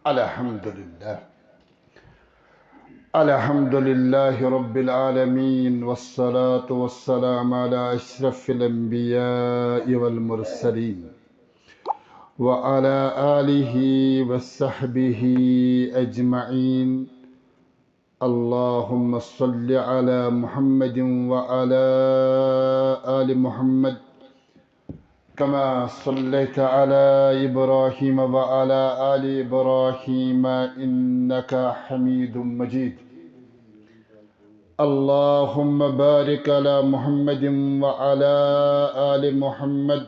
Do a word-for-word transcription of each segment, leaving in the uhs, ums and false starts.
الحمد لله. الحمد لله رب العالمين، والصلاة والسلام على أشرف الأنبياء والمرسلين، وعلى آله وصحبه أجمعين. اللهم صل على محمد وعلى آل محمد، كما صليت على إبراهيم وعلى آل إبراهيم إنك حميد مجيد. اللهم بارك على محمد وعلى آل محمد،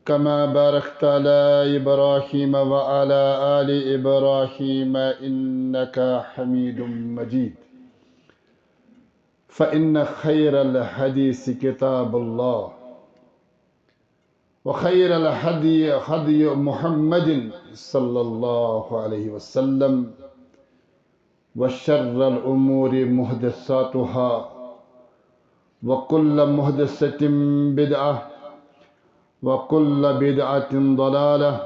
كما باركت على إبراهيم وعلى آل إبراهيم إنك حميد مجيد. فإن خير الحديث كتاب الله، وخير الهدي هدي محمد صلى الله عليه وسلم، وشر الأمور محدثاتها، وكل محدثة بدعة، وكل بدعة ضلالة،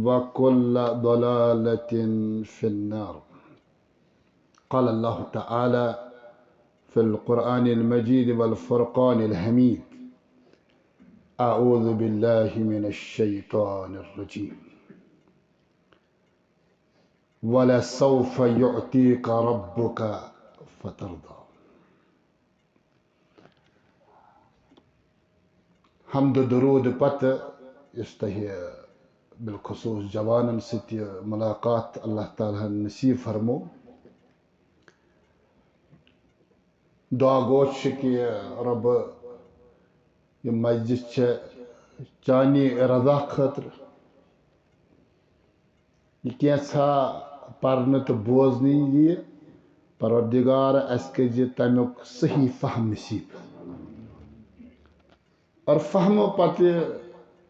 وكل ضلالة في النار. قال الله تعالى في القرآن المجيد والفرقان الحميد: أعوذ بالله من الشيطان الرجيم. ولسوف يعطيك ربك فترضى. حمد و درود پتہٕ یُس تۄہہِ بالخصوص جوانن سۭتۍ یہِ ملاقات اللہ تعالیٰ ہن نصیب فرمو، دعا گوش چھُ کہِ رۄبہٕ، یہِ مسجد چھےٚ چانی رضا خٲطرٕ۔ یہِ کینٛژھا پرنہٕ تہٕ بوزنہٕ یِیہِ، پروردگار، اَسہِ کٔرۍ زِ تَمیُک صحیح فہم نصیب۔ اور فہمہٕ پتہٕ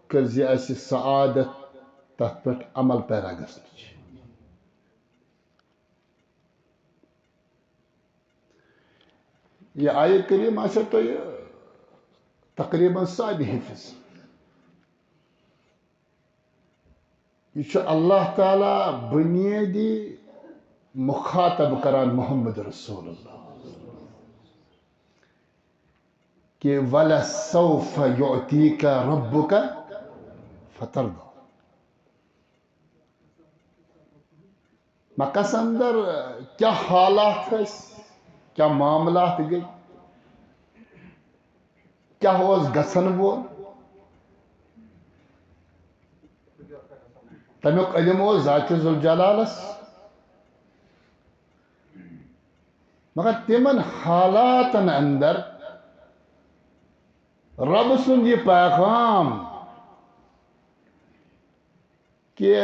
کٔرۍ زِ اَسہِ سعادت تَتھ پٮ۪ٹھ عمل پیرا گژھنٕچ۔ یہِ آیہِ کریٖم آسیو تۄہہِ تقریباً سارنٕے حٲفظ۔ یہِ چھُ اللہ تعالیٰ بُنیٲدی مُخاطب کران محمد رسول اللہ کہِ "ولسوف یعطیک ربک فترضی"۔ مکس اندر کیا حالات ٲسۍ، کیا معاملات گٔے، کیا اوس گژھن وول؟ تمیُک علم اوس ذات ذوالجلالس۔ مگر تمن حالاتن اندر رب سُنٛد یہِ پیغام کہ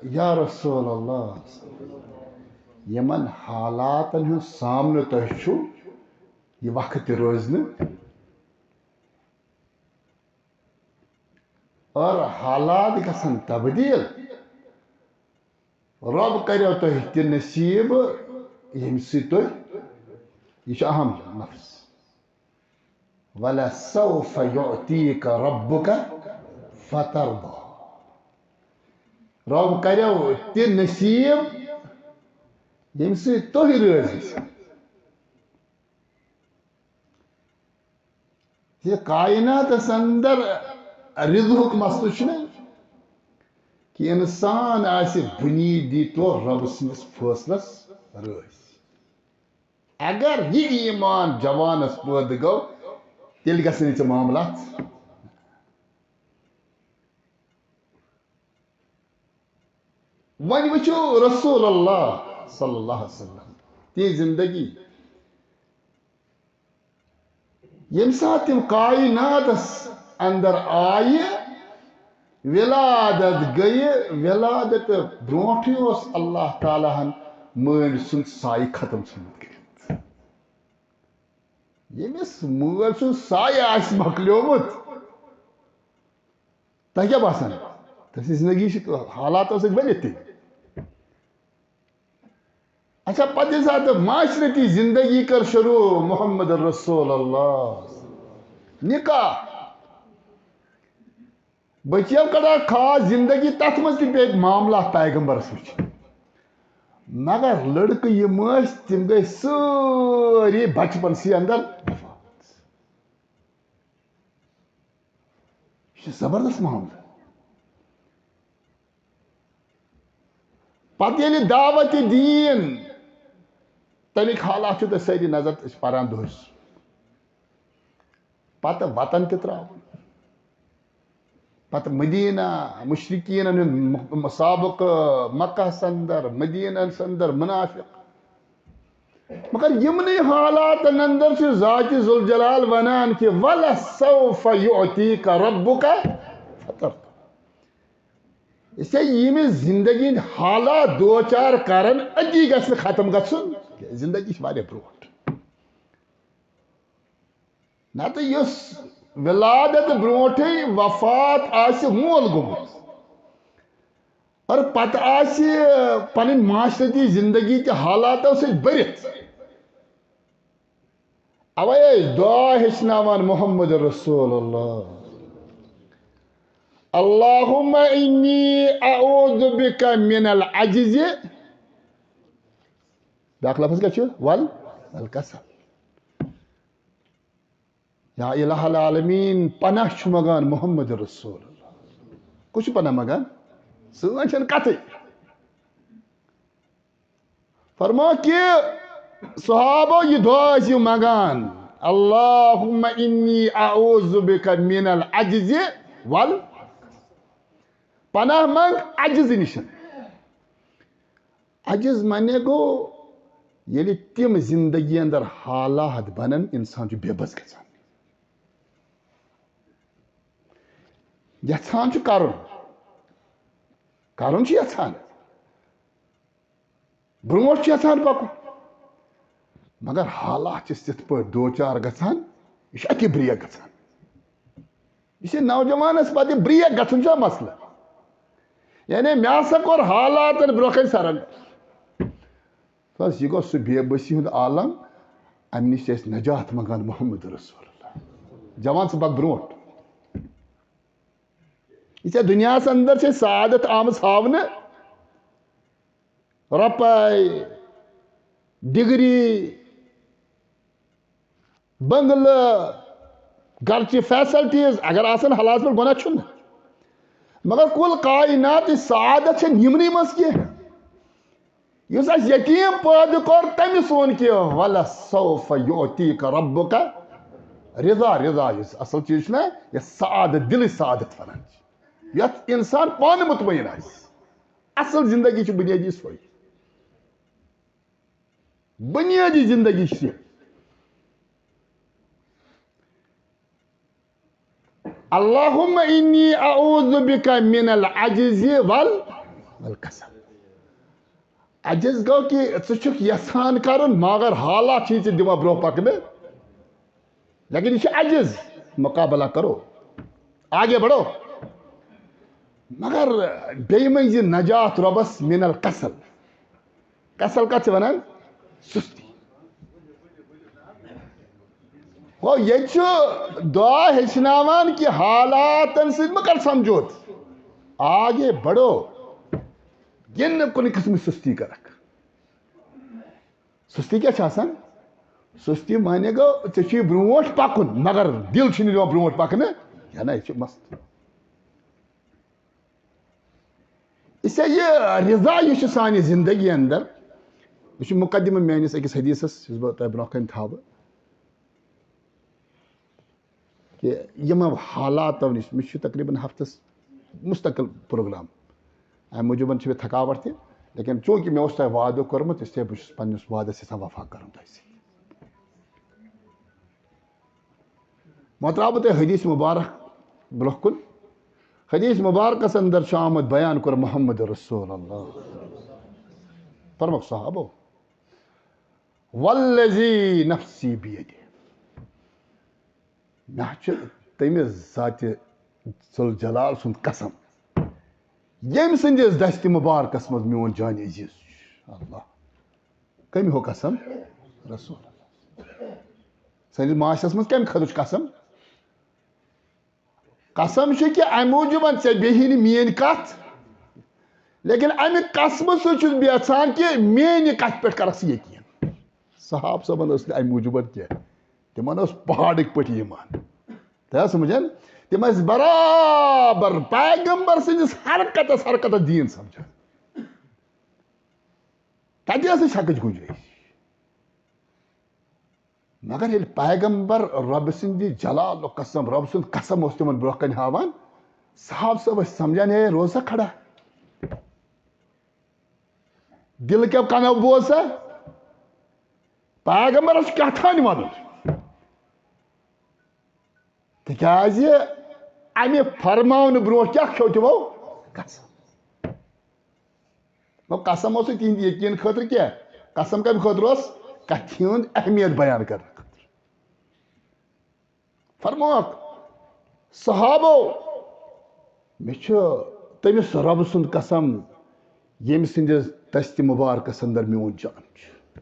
یا رسول اللہ، یمن حالاتن ہُنٛد سامنہٕ تۄہہِ چھُو، یہِ وقت تہِ روزِ نہٕ۔ اور حالات گژھن تبدیل۔ رب کریو تۄہہِ تہِ نصیب، ییٚمہِ سۭتۍ تُہۍ، یہِ چھُ اہم لفظ۔ "ولسوف یعطیک ربک فترضی"۔ رب کریو تہِ نصیب، ییٚمہِ سۭتۍ تُہۍ رٲضی چھِو۔ یہِ کائناتس اندر رضہُک مسلہٕ چھُنہٕ کہِ انسان آسہِ بُنیٲدی طور رب سٕنٛدِس فٲصلس رٲضۍ۔ اگر یہِ ایمان جوانس پٲدٕ گوٚو، تیٚلہِ گژھن ژےٚ معاملات۔ وۄنۍ وٕچھِو رسول اللہ صلی اللہ علیہ وسلم، تِہنٛز زندگی۔ ییٚمہِ ساتہٕ تِم کائناتس اندر آیہِ، ولادت گٔیہِ، ولادت برونٹھٕے اوس اللہ تعالیٰ ہن مٲلۍ سُنٛد سایہِ ختم ژھُنمُت کٔرِتھ۔ ییٚمِس مٲلۍ سُنٛد سایہِ آسہِ مۄکلیومُت، تۄہہِ کیٛاہ باسان؟ تۄہہِ چھِ زندگی چھِ حالاتو سۭتۍ ؤلِتھ تہِ۔ اچھا، پتہٕ ییٚمہِ ساتہٕ معاشرتی زندگی کٔر شروع، محمد رسول اللہ، نکاح، بچیو کڑا خاص زندگی، تتھ منٛز تہِ پیٚیہِ معاملہ پیغمبرس وٕچھِنۍ۔ مگر لڑکہٕ یِم ٲسۍ، تِم گٔے سٲری بچپنسٕے اندر وفات۔ یہِ چھُ زبردست معاملہٕ۔ پتہٕ ییٚلہِ دعوت دین، تَمِکۍ حالات چھِ تۄہہِ سٲری نظر، أسۍ پران دۄہس۔ پتہٕ وطن تہِ ترٛاوُن۔ پتہٕ مدینہ، مشرکینن ہُنٛد م-، مسابقہٕ، مکہس اندر، مدینس اندر، منافق۔ مگر یِمنٕے حالاتن اندر چھُ ذات ذوالجلال ونان کہِ "ولسوف یعطیک ربک فترضی"۔ اسے ییٚمِس زندگی ہٕنٛدۍ حالات دوچار کرن، أتی گژھِ نہٕ ختم گژھُن کینٛہہ۔ زندگی چھِ واریاہ برونٛٹھ۔ نتہٕ یُس ولادت برونٛٹھٕے وفات آسہِ مول گوٚمُت، اور پتہٕ آسہِ پنٕنۍ معاشرتی زندگی تہِ حالاتو سۭتۍ بٔرِتھ، اوے ٲسۍ دعا ہیٚچھناوان محمد رسول اللہ، "اللہم انی اعوذ بک من العجز"۔ بیاکھ لفظ کیٛاہ چھُ؟ "ول، والکسل"۔ یا الہ العالمین، پناہ چھُ منٛگان محمد رسول اللہ۔ کُس چھُ پناہ منٛگان؟ سٲنۍ چھَنہٕ کتھٕے۔ فرما کہ صحابو، یہِ دعا ٲسِو منٛگان، "اللہم انی اعوذ بک من العجز وال"، پناہ منٛگ عجز نِش۔ عجز معنی گوٚو، ییٚلہِ تِم زندگی اندر حالات بنن، انسان چھُ بے بس گژھان۔ یژھان چھُ کرُن، کرُن چھُ یژھان، برونٛٹھ چھُ یژھان پکُن، مگر حالات چھِ تِتھ پٲٹھۍ دوچار گژھان، یہِ چھُ اتی بریک گژھان۔ یہِ چھِ نوجوانس پتہٕ بریک گژھُن چھُ مسلہٕ۔ یعنی مےٚ ہسا کوٚر حالاتن برونٛہہ کنہِ سرن۔ بس، یہِ گوٚو سُہ بے بسی ہُنٛد عالم، امہِ نِش چھِ أسۍ نجات منٛگان محمد رسول اللہ۔ جوان سُنٛد پتہٕ برونٛٹھ۔ یہِ ژےٚ دُنیاہس اندر چھے سعادت آمٕژ ہاونہٕ، رۄپے، ڈگری، بنگلہٕ، گرچہِ فیسلٹیز اگر آسن، حلال پٲٹھۍ گۄناہ چھُنہٕ۔ مگر کُل کائناتٕچ سعادت چھےٚ نہٕ یِمنٕے منٛز کینٛہہ۔ یُس اَسہِ یتیٖم پٲدٕ کوٚر، تٔمِس ووٚن کہِ "ولسوف یعطیک ربک رضا"، رضا یُس اصل چیٖز چھُنہ، یَتھ سعادت، دِلٕچ سعادت وَنان چھِ، یَتھ اِنسان پانہٕ مطمئن آسہِ۔ اصل زندگی چھِ بنیٲدی سۄے۔ بنیٲدی زندگی چھِ یہِ۔ "اللہم انی اعوذ بک من العجز وال-، والکسل"۔ عجز گوٚو کہِ ژٕ چھُکھ یژھان کرُن، مگر حالات چھِ ژےٚ دِوان برونٛہہ پکنہٕ۔ لیکن یہِ چھُ عجز، مقابلہ کرو، آگے بڑھو۔ مگر بیٚیہِ منٛگۍ زِ نجات رۄبس من الکسل۔ کسل کتھ چھِ ونان؟ سستی۔ گوٚو، ییٚتہِ چھُ دعا ہیٚچھناوان کہِ حالاتن سۭتۍ مہ کر سمجھوت، آگے بڑھو، یہِ نہٕ کُنہِ قٕسمٕچ سستی کرکھ۔ سستی کیٛاہ چھِ آسان؟ سستی معنی گوٚو، ژےٚ چھُے برونٛٹھ پکُن، مگر دِل چھُنہٕ دِوان برونٛٹھ پکنہٕ۔ یا نہ، یہِ چھُ مست۔ اس لیے یہِ رضا یُس چھُ سانہِ زندگی اندر، یہِ چھُ مقدمہ میٲنِس أکِس حدیثس، یُس بہٕ تۄہہِ برونٛہہ کنہِ تھاوٕ، کہِ یِمو حالاتو نِش، مےٚ چھُ تقریباً ہفتس مستقل پروگرام، امہِ موٗجوٗبن چھِ مےٚ تھکاوٹ تہِ، لیکن چوٗنٛکہِ مےٚ اوس تۄہہِ وعدٕ کوٚرمُت، اس لیے بہٕ چھُس پننِس وعدس یژھان وفا کرُن تۄہہِ سۭتۍ۔ وۄنۍ ترٛاوٕ بہٕ تۄہہِ حدیث مبارک برونٛہہ کُن۔ حدیث مبارکس اندر چھُ آمُت بیان کوٚر محمد رسول اللہ۔ فرموکھ صحابو، "والذی نفسی بیدہ"، مےٚ چھُ تٔمِس ذاتِ ذوالجلال سُنٛد قسم، ییٚمہِ سٕنٛدِس دستِ مبارکس منٛز میون جانِ عزیز چھُ۔ اللہ۔ کٔمۍ ہیوٚو قسم؟ رسول اللہ۔ سٲنِس معاشرس منٛز کَمہِ خٲطرٕ چھُ قسم؟ قسم چھُ کہِ اَمہِ موٗجوٗبَن ژےٚ بیٚہی نہٕ میٛٲنۍ کَتھ، لیکن اَمہِ قسمہٕ سۭتۍ چھُس بہٕ یَژھان کہِ میٛٲنۍ یہِ کَتھِ پٮ۪ٹھ کَرَکھ ژٕ یقیٖن۔ صحابہٕ صٲبَن ٲس نہٕ اَمہِ موٗجوٗبَن کینٛہہ، تِمَن اوس پہاڑٕکۍ پٲٹھۍ ایٖمان۔ تۄہہِ آسہِ سَمجھان؟ تِم ٲسۍ برابر پیغمبر سٕنٛدِس حرکتس حرکتس دیٖن سَمجھان۔ کَتہِ ٲس نہٕ شکٕچ گُنجٲیِش؟ مگر ییٚلہِ پیغمبر رۄبہٕ سٕنٛدِ جلالُک قسم، رۄبہٕ سُنٛد قسم اوس تِمن برونٛہہ کنہِ ہاوان، صحابہٕ صٲب ٲسۍ سَمجھان، ہے، روز سا کھڑا۔ دِلہٕ کیٛو کنو بوز سا، پیغمبرس چھُ کیٛاہ تام وَنُن۔ تِکیٛازِ اَمہِ فرماونہٕ برونٛہہ کیٛاہ کھیوٚو تِمو؟ قسم۔ گوٚو قسم اوس نہٕ تِہنٛدِ یقیٖن خٲطرٕ کینٛہہ، قسم کَمہِ خٲطرٕ اوس؟ کَتھِ ہُنٛد اہمیت بیان کرنہٕ خٲطرٕ۔ فرموکھ صحابو، مےٚ چھُ تٔمِس رۄبہٕ سُنٛد قسم، ییٚمہِ سٕنٛدِس دستِ مُبارکس اندر میون جان چھُ۔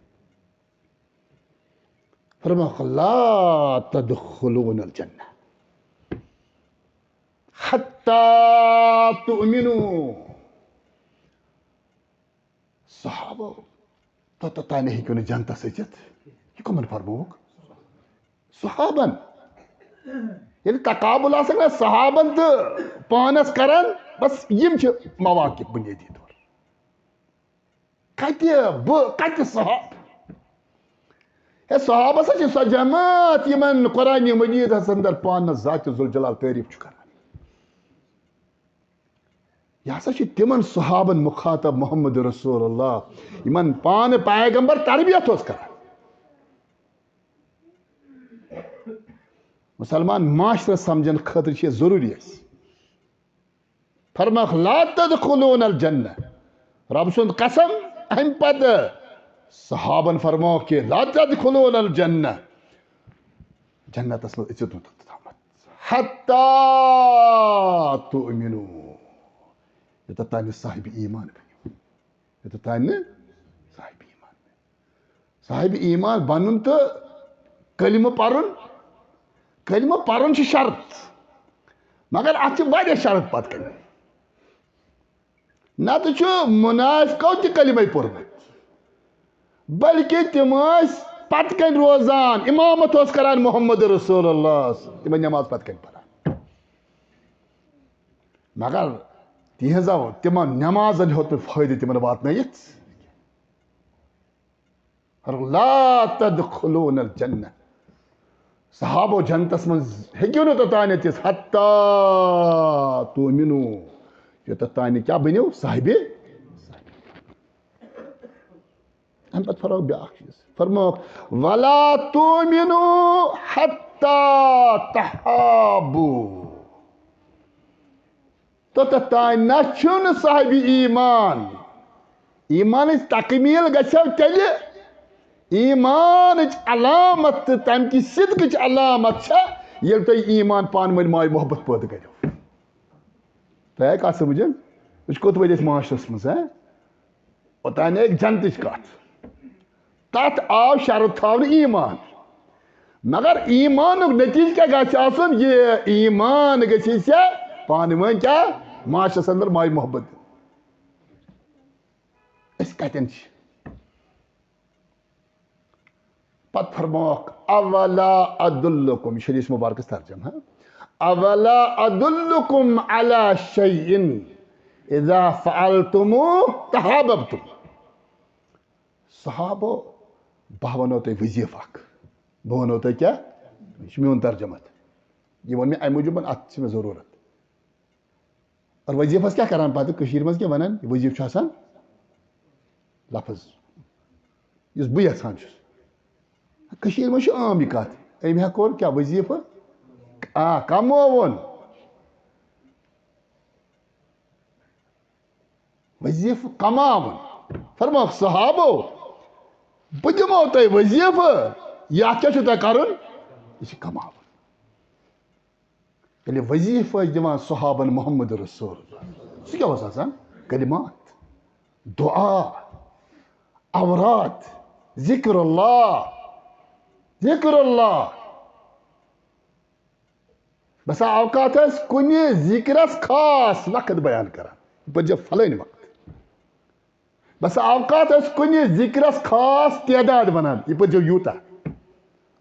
فرموکھ، لا تدخلون الجنہ حتی تؤمنوا۔ صحابو، توٚتتھ تانۍ ہیٚکِو نہٕ جنتس أژِتھ۔ یہِ کٕمن فرمووُکھ؟ صحابن۔ ییٚلہِ تقابل آسان نا صحابن تہٕ پانس کران، بس یِم چھِ مواقف بنیٲدی طور۔ کتہِ بہٕ، کتہِ صحاب؟ ہے، صحابہ ہسا چھِ سۄ جماعت یِمن قرآن مجیدس اندر پانس ذات ذوالجلال تعریف چھُ کران۔ یہِ ہسا چھِ تِمن صحابن مخاطب محمد رسول اللہ، یِمن پانہٕ پیغمبر تربیت اوس کران۔ مسلمان معاشرس سمجھن خٲطرٕ چھِ یہِ ضروٗری اَسہِ۔ فرماکھ، لا تدخلون الجنہ۔ رب سُنٛد قسم، اَمہِ پتہٕ صحابن فرموکھ کہِ لا تدخلون الجنہ۔ جنتس منٛز أژِو نہٕ توٚتتھ تامتھ۔ حتی تؤمنو۔ یوٚتتھ تانۍ صاحب ایمان بنِو۔ یوٚتتھ تانۍ نہٕ صاحب ایمان بنِو۔ صاحب ایمان بنُن تہٕ کلمہٕ پرُن، کلمہٕ پرُن چھُ شرط، مگر اتھ چھِ واریاہ شرط پتہٕ کنہِ۔ نتہٕ چھُ منافقو تہِ کلمے پوٚرمُت، بلکہِ تِم ٲسۍ پتہٕ کنہِ روزان، امامت اوس کران محمد رسول اللہ، تِمن نماز پتہٕ کنہِ پران۔ مگر تِہنٛزو تِمن نمازن ہیوٚت نہٕ فٲیدٕ تِمن واتنٲیِتھ۔ لا تدخلون الجنہ۔ صحابو جنتس منٛز ہیٚکِو نہٕ توٚتانۍ أژِتھ، حتی تؤمنو۔ یوٚتتھ تانۍ کیٛاہ بٔنِو؟ صاحبِ۔ اَمہِ پتہٕ فرموو بیٛاکھ چیٖز۔ فرمووُکھ، ولا تؤمنو حتی تحابو۔ توٚتتھ تانۍ نہ چھُنہٕ صاحبِ ایمان۔ ایمانٕچ تکمیٖل گژھٮ۪و تیٚلہِ، ایمانٕچ علامت تہٕ تَمہِ کہِ صدقٕچ علامت چھےٚ، ییٚلہِ تُہۍ ایمان پانہٕ ؤنۍ ماے محبت پٲدٕ کٔرِو۔ تۄہہِ آیہِ کَتھ سمجھ؟ أسۍ کوٚت وٲتۍ أسۍ معاشرس منٛز، ہہ؟ اوٚتانۍ آیہِ جنتٕچ کَتھ۔ تَتھ آو شرط تھاونہٕ ایمان۔ مگر ایمانُک نتیجہٕ کیٛاہ گژھِ آسُن؟ یہِ ایمان گژھِ ژےٚ پانہٕ ؤنۍ کیٛاہ؟ معاشرس اندر ماے محبت دیُن۔ أسۍ کتٮ۪ن چھِ؟ پتہٕ فرموکھ، اولا ادلکم، یہِ چھُ حدیث مبارکس ترجمہٕ، ہاں؟ اولا ادلکم علی شیء اذا فعلتموه تحاببتم۔ صحابو، بہٕ وَنو تۄہہِ وظیٖفہٕ اکھ۔ بہٕ وَنو تۄہہِ کیٛاہ؟ یہِ چھُ میون ترجمہٕ۔ یہِ ووٚن مےٚ اَمہِ موٗجوٗب، اَتھ چھِ مےٚ ضروٗرت۔ اور وظیٖفس کیٛاہ کران پتہٕ کٔشیٖرِ منٛز کیٛاہ وَنان؟ یہِ وظیٖفہٕ چھُ آسان لفظ، یُس بہٕ یژھان چھُس۔ کٔشیٖرِ منٛز چھُ عام یہِ کَتھ، أمۍ ہا کوٚر کیٛاہ وظیٖفہٕ؟ آ، کمووُن۔ وظیٖفہٕ کماوُن۔ فرموکھ صحابو، بہٕ دِمو تۄہہِ وظیٖفہٕ، یہِ اَتھ کیٛاہ چھُ تۄہہِ کَرُن؟ یہِ چھُ کماوُن۔ ییٚلہِ وظیٖفہٕ ٲسۍ دِوان صحابن محمد رسول، سُہ کیٛاہ اوس آسان؟ کلمات، دعا، اوراد، ذکر اللہ، ذکر اللہ۔ بسا اوقات ٲسۍ کُنہِ ذِکرس خاص وقت بیان کران، یہِ پٔرۍزیو فلٲنۍ وقت۔ بسا اوقات ٲسۍ کُنہِ ذِکرس خاص تعداد ونان، یہِ پٔرۍزیو یوٗتاہ۔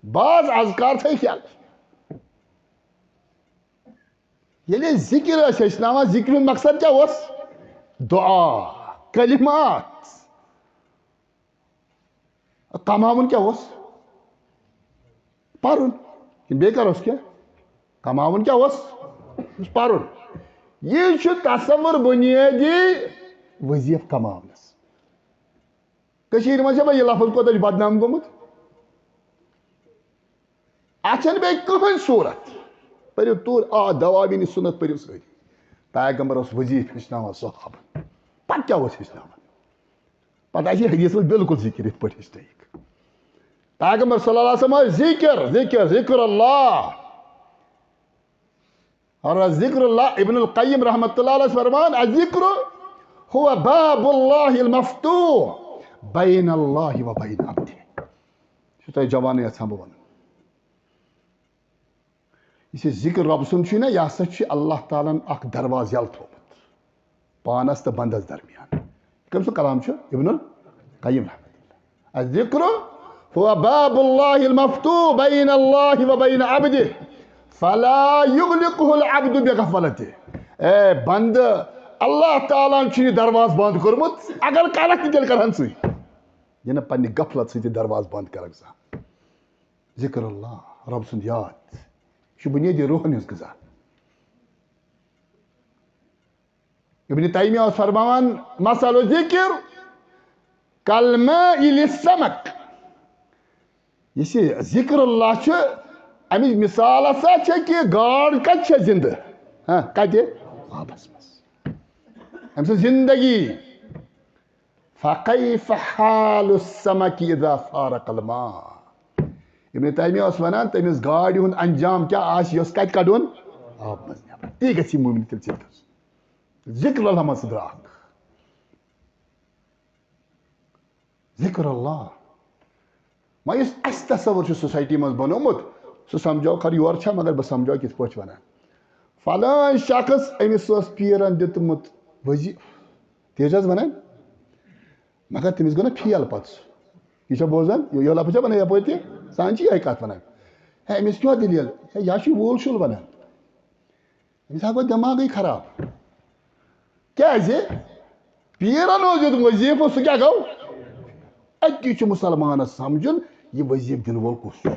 بعض اذکار تھٲیِکھ یاد۔ ییٚلہِ أسۍ ذِکر ٲسۍ ہیٚچھناوان، ذِکرِ ہُنٛد مقصد کیٛاہ اوس؟ دُعا، کلمات۔ کماوُن کیٛاہ اوس؟ پرُن۔ کِنہٕ بیٚیہِ کر اوس کینٛہہ؟ کماوُن کیٛاہ اوس؟ اوس پرُن۔ یہِ چھُ تصور بُنیٲدی وظیفہٕ کماونس۔ کٔشیٖرِ منٛز چھےٚ وۄنۍ یہِ لفظ کوٗتاہ چھُ بدنام گوٚمُت؟ اتھ چھنہٕ بیٚیہِ کٕہٕنۍ صوٗرت۔ پٔرِو توٗرۍ، آ، دواوینِ سُنت پٔرِو سٲری۔ پیغمبر اوس وظیفہٕ ہیٚچھناوان صحابن۔ پتہٕ کیٛاہ اوس ہیٚچھناوان؟ پتہٕ آسہِ یہِ حدیث منٛز بالکل ذِکر یِتھ پٲٹھۍ ہیٚچھنٲیِکھ۔ پیغمبر صلی اللہ علیہ وسلم ٲسۍ ذِکر، ذِکر، ذِکر اللہ۔ اور ذِکر اللہ، ابن القیم رحمۃ اللہ علیہ فرمان، الذکر هو باب اللہ المفتوح بین اللہ و بین عبدہ۔ یہِ چھُ تۄہہِ جوانٕے یژھان بہٕ وَنُن۔ یُس یہِ ذِکر رۄب سُنٛد چھُ نا، یہِ ہسا چھُ اللہ تعالیٰ ہن اکھ دروازٕ یَلہٕ تھوٚومُت پانس تہٕ بندس درمیان۔ کٔمۍ سُنٛد کلام چھُ؟ ابن القیم رحمۃ اللہ۔ الذکر هو باب اللہ المفتوح بین اللہ و بین عبدہ فلا یغلقہ العبد بغفلتہ۔ اے بندٕ، اللہ تعالیٰ ہن چھُ یہِ دروازٕ بند کوٚرمُت، اگر کرکھ تہِ تیٚلہِ کرہن ژٕے۔ یہِ نہٕ پننہِ غفلت سۭتۍ یہِ دروازٕ بند کرکھ زانٛہہ۔ ذکر اللہ، رۄب سُنٛد یاد، یہِ چھُ بُنیٲدی روحن ہٕنٛز غذا۔ ابن تیمیہ اوس فرماوان، مثل الذکر کالماء للسمک۔ یُس یہِ ذکر اللہ چھُ، اَمِچ مثال ہسا چھےٚ کہِ گاڈ کتہِ چھےٚ زندٕ؟ ہاں، کتہِ؟ آبس منٛز۔ أمۍ سٕنٛز زندگی۔ فکیف حال السمک اذا فارق الماء۔ ابن تیمیہ اوس ونان، تٔمِس گاڈِ ہُنٛد انجام کیٛاہ آسہِ، یۄس کتہِ کڑون؟ آب منٛز نٮ۪بر۔ تی گژھِ یہِ مومن تیٚلہِ ژےٚ سۭتۍ۔ ذکر اللہ منٛز سُہ درٛاکھ۔ ذکر اللہ۔ وۄنۍ یُس اَسہِ تصور چھُ سوسایٹی منٛز بنومُت، سُہ سمجھو خبر یورٕ چھا، مگر بہٕ سمجھو کِتھ پٲٹھۍ چھِ ونان۔ فلٲنۍ شخص، أمِس اوس پیٖرن دیُتمُت وظیفہٕ۔ تی چھِ حظ ونان؟ مگر تٔمِس گوٚو نہ فیل پتہٕ سُہ۔ یہِ چھا بوزان؟ یہِ، یہِ لفظ چھا ونان یپٲرۍ تہِ؟ سان چھِ یِہے کتھ ونان۔ ہے، أمِس کیٛاہ دٔلیٖل؟ ہے، یا چھُ یہِ وول شول ونان۔ أمِس ہا گوٚو دٮ۪ماغٕے خراب۔ کیٛازِ؟ پیٖرن اوس دیُت وظیفہٕ، سُہ کیٛاہ گوٚو؟ أتی چھُ مُسلمانس سمجھُن، یہِ وظیفہٕ دِنہٕ وول کُس چھُ۔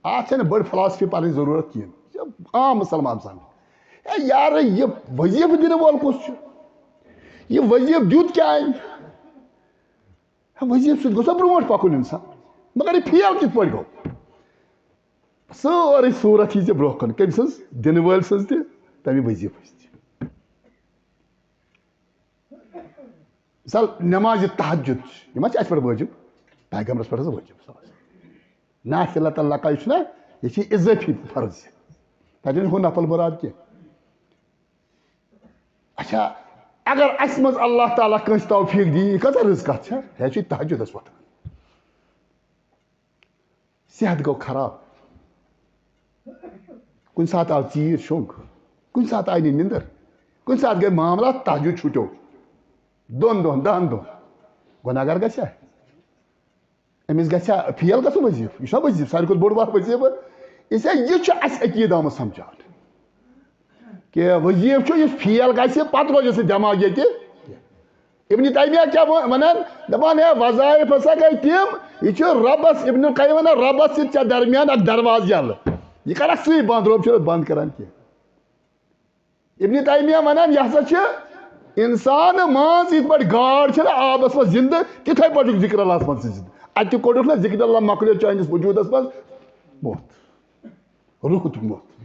اتھ چھنہٕ بٔڑ فلاسفی پرنٕچ ضروٗرت کِہیٖنۍ۔ یہِ چھُ عام مُسلمان سمجھُن۔ ہے یارٕ، یہِ وظیفہٕ دِنہٕ وول کُس چھُ؟ یہِ وظیفہٕ دیُت کیٛازِ؟ ہے، وظیفہٕ سۭتۍ گوٚژھ نا برونٛٹھ پکُن انسان۔ مگر یہِ فیل کِتھ پٲٹھۍ گوٚو؟ سٲرٕے صوٗرت یی ژےٚ برونٛہہ کُن، کٔمۍ سٕنٛز؟ دِنہٕ وٲلۍ سٕنٛز تہِ، تَمہِ وظیٖفٕچ تہِ۔ مثال، نمازِ تہجد چھِ، یہِ ما چھِ اَسہِ پٮ۪ٹھ وٲجِب؟ پیغمبرس پٮ۪ٹھ ٲس وٲجِب۔ نافلة لک، یہِ چھُنہ، یہِ چھِ اضٲفی فرض۔ تَتہِ چھُنہٕ ہُہ نفل مُراد کینٛہہ۔ اچھا، اگر اَسہِ منٛز اللہ تعالیٰ کٲنٛسہِ توفیٖق دی، یہِ کۭژاہ رٕژ کَتھ چھےٚ؟ ہے چھُ تہجدس وۄتھان۔ صحت گوٚو خراب۔ کُنہِ ساتہٕ آو ژیٖرۍ شوٚنٛگ، کُنہِ ساتہٕ آیہِ نہٕ نِندٕر، کُنہِ ساتہٕ گٔے معاملات، تہجد چھُٹیو۔ دۄن دۄہن، دَہن دۄہن۔ گۄناہگار گژھِ ہا؟ أمِس گژھِ ہا فیل گژھُن وظیٖفہٕ؟ یہِ چھُنہ وظیٖفہٕ، ساروی کھۄتہٕ بوٚڑ بار وظیٖفہٕ۔ اس لیے یہِ چھُ اَسہِ عقیٖدٕ آمُت سمجھاونہٕ۔ کہِ وظیٖفہٕ چھُ، یُس فیل گژھِ، پتہٕ روزِ سُہ دٮ۪ماغ ییٚتہِ۔ ابن تیمیہ کیٛاہ وَ-، وَنان؟ دَپان، ہے، وظایف ہسا گٔے تِم، یہِ چھُ رۄبَس، ابن القیم وَنان، رۄبَس سۭتۍ ژےٚ درمیان اکھ دروازٕ یَلہٕ۔ یہِ کَرَکھ ژٕے بنٛد، رۄب چھُنہٕ بنٛد کران کینٛہہ۔ ابن تیمیہ وَنان، یہِ ہسا چھِ اِنسان مان ژٕ یِتھ پٲٹھۍ گاڈ چھِ نہ آبَس منٛز زِندٕ، تِتھَے پٲٹھۍ چھُکھ ذِکر اللہَس منٛز تہِ زِندٕ۔ اَتہِ تہِ کوٚڑُکھ نہ ذِکر اللہ مۄکلیو چٲنِس وجوٗدَس منٛز موت، روحُک موت۔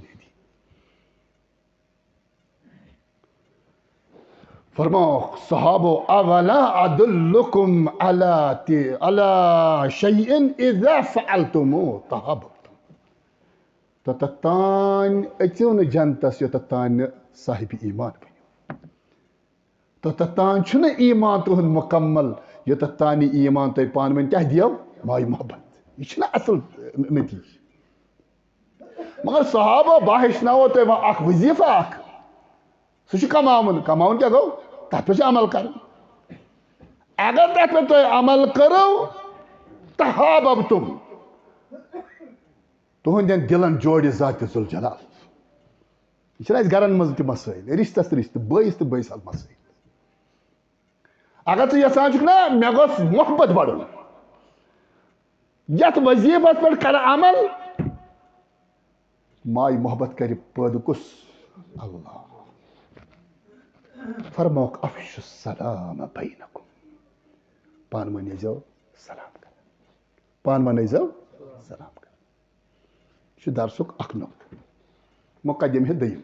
فرماوکھ صحابو، "اولا ادلکم علی تی-، علی شیء اذا فعلتموہ تحاببتم۔" توٚتتھ تام أژِو نہٕ جنتس، یوٚتتھ تام نہٕ صاحب ایمان بٔنِو۔ توٚتتھ تام چھُنہٕ ایمان تُہُنٛد مُکمل، یوٚتتھ تام نہٕ ایمان تۄہہِ پانہٕ ؤنۍ کیٛاہ دِیو؟ ماے محبت۔ یہِ چھُنہٕ اصل نتیجہٕ۔ مگر صحابہ، بہٕ ہیٚچھناوو تۄہہِ وۄنۍ اکھ وظیفہٕ اکھ۔ سُہ چھُ کماوُن۔ کماوُن کیٛاہ گوٚو؟ تتھ پٮ۪ٹھ چھُ عمل کرُن۔ اگر تتھ پٮ۪ٹھ تۄہہِ عمل کٔرٕو، تحاببتم، تُہنٛدٮ۪ن دِلن جوڑِ ذاتِ ذوالجلال۔ یہِ چھِنہٕ اَسہِ گرن منٛز تہِ مسٲیِل، رِشتس تہٕ رِشتہٕ، بٲیِس تہٕ بٲیِس حظ مسٲیِل۔ اگر ژٕ یژھان چھُکھ نا مےٚ گوٚژھ محبت بڑُن، یتھ وظیفس پٮ۪ٹھ کر عمل، ماے محبت کرِ پٲدٕ کُس؟ اللہ۔ فرموکھ، افشوا السلام بینکم، پانہٕ ؤنۍ ٲسۍزیو سلام کران، پانہٕ ؤنۍ ٲسۍزیو سلام کران۔ یہِ چھُ درسُک اکھ نقطہٕ، مقدمہٕ ہیٚتھ دوٚیِم۔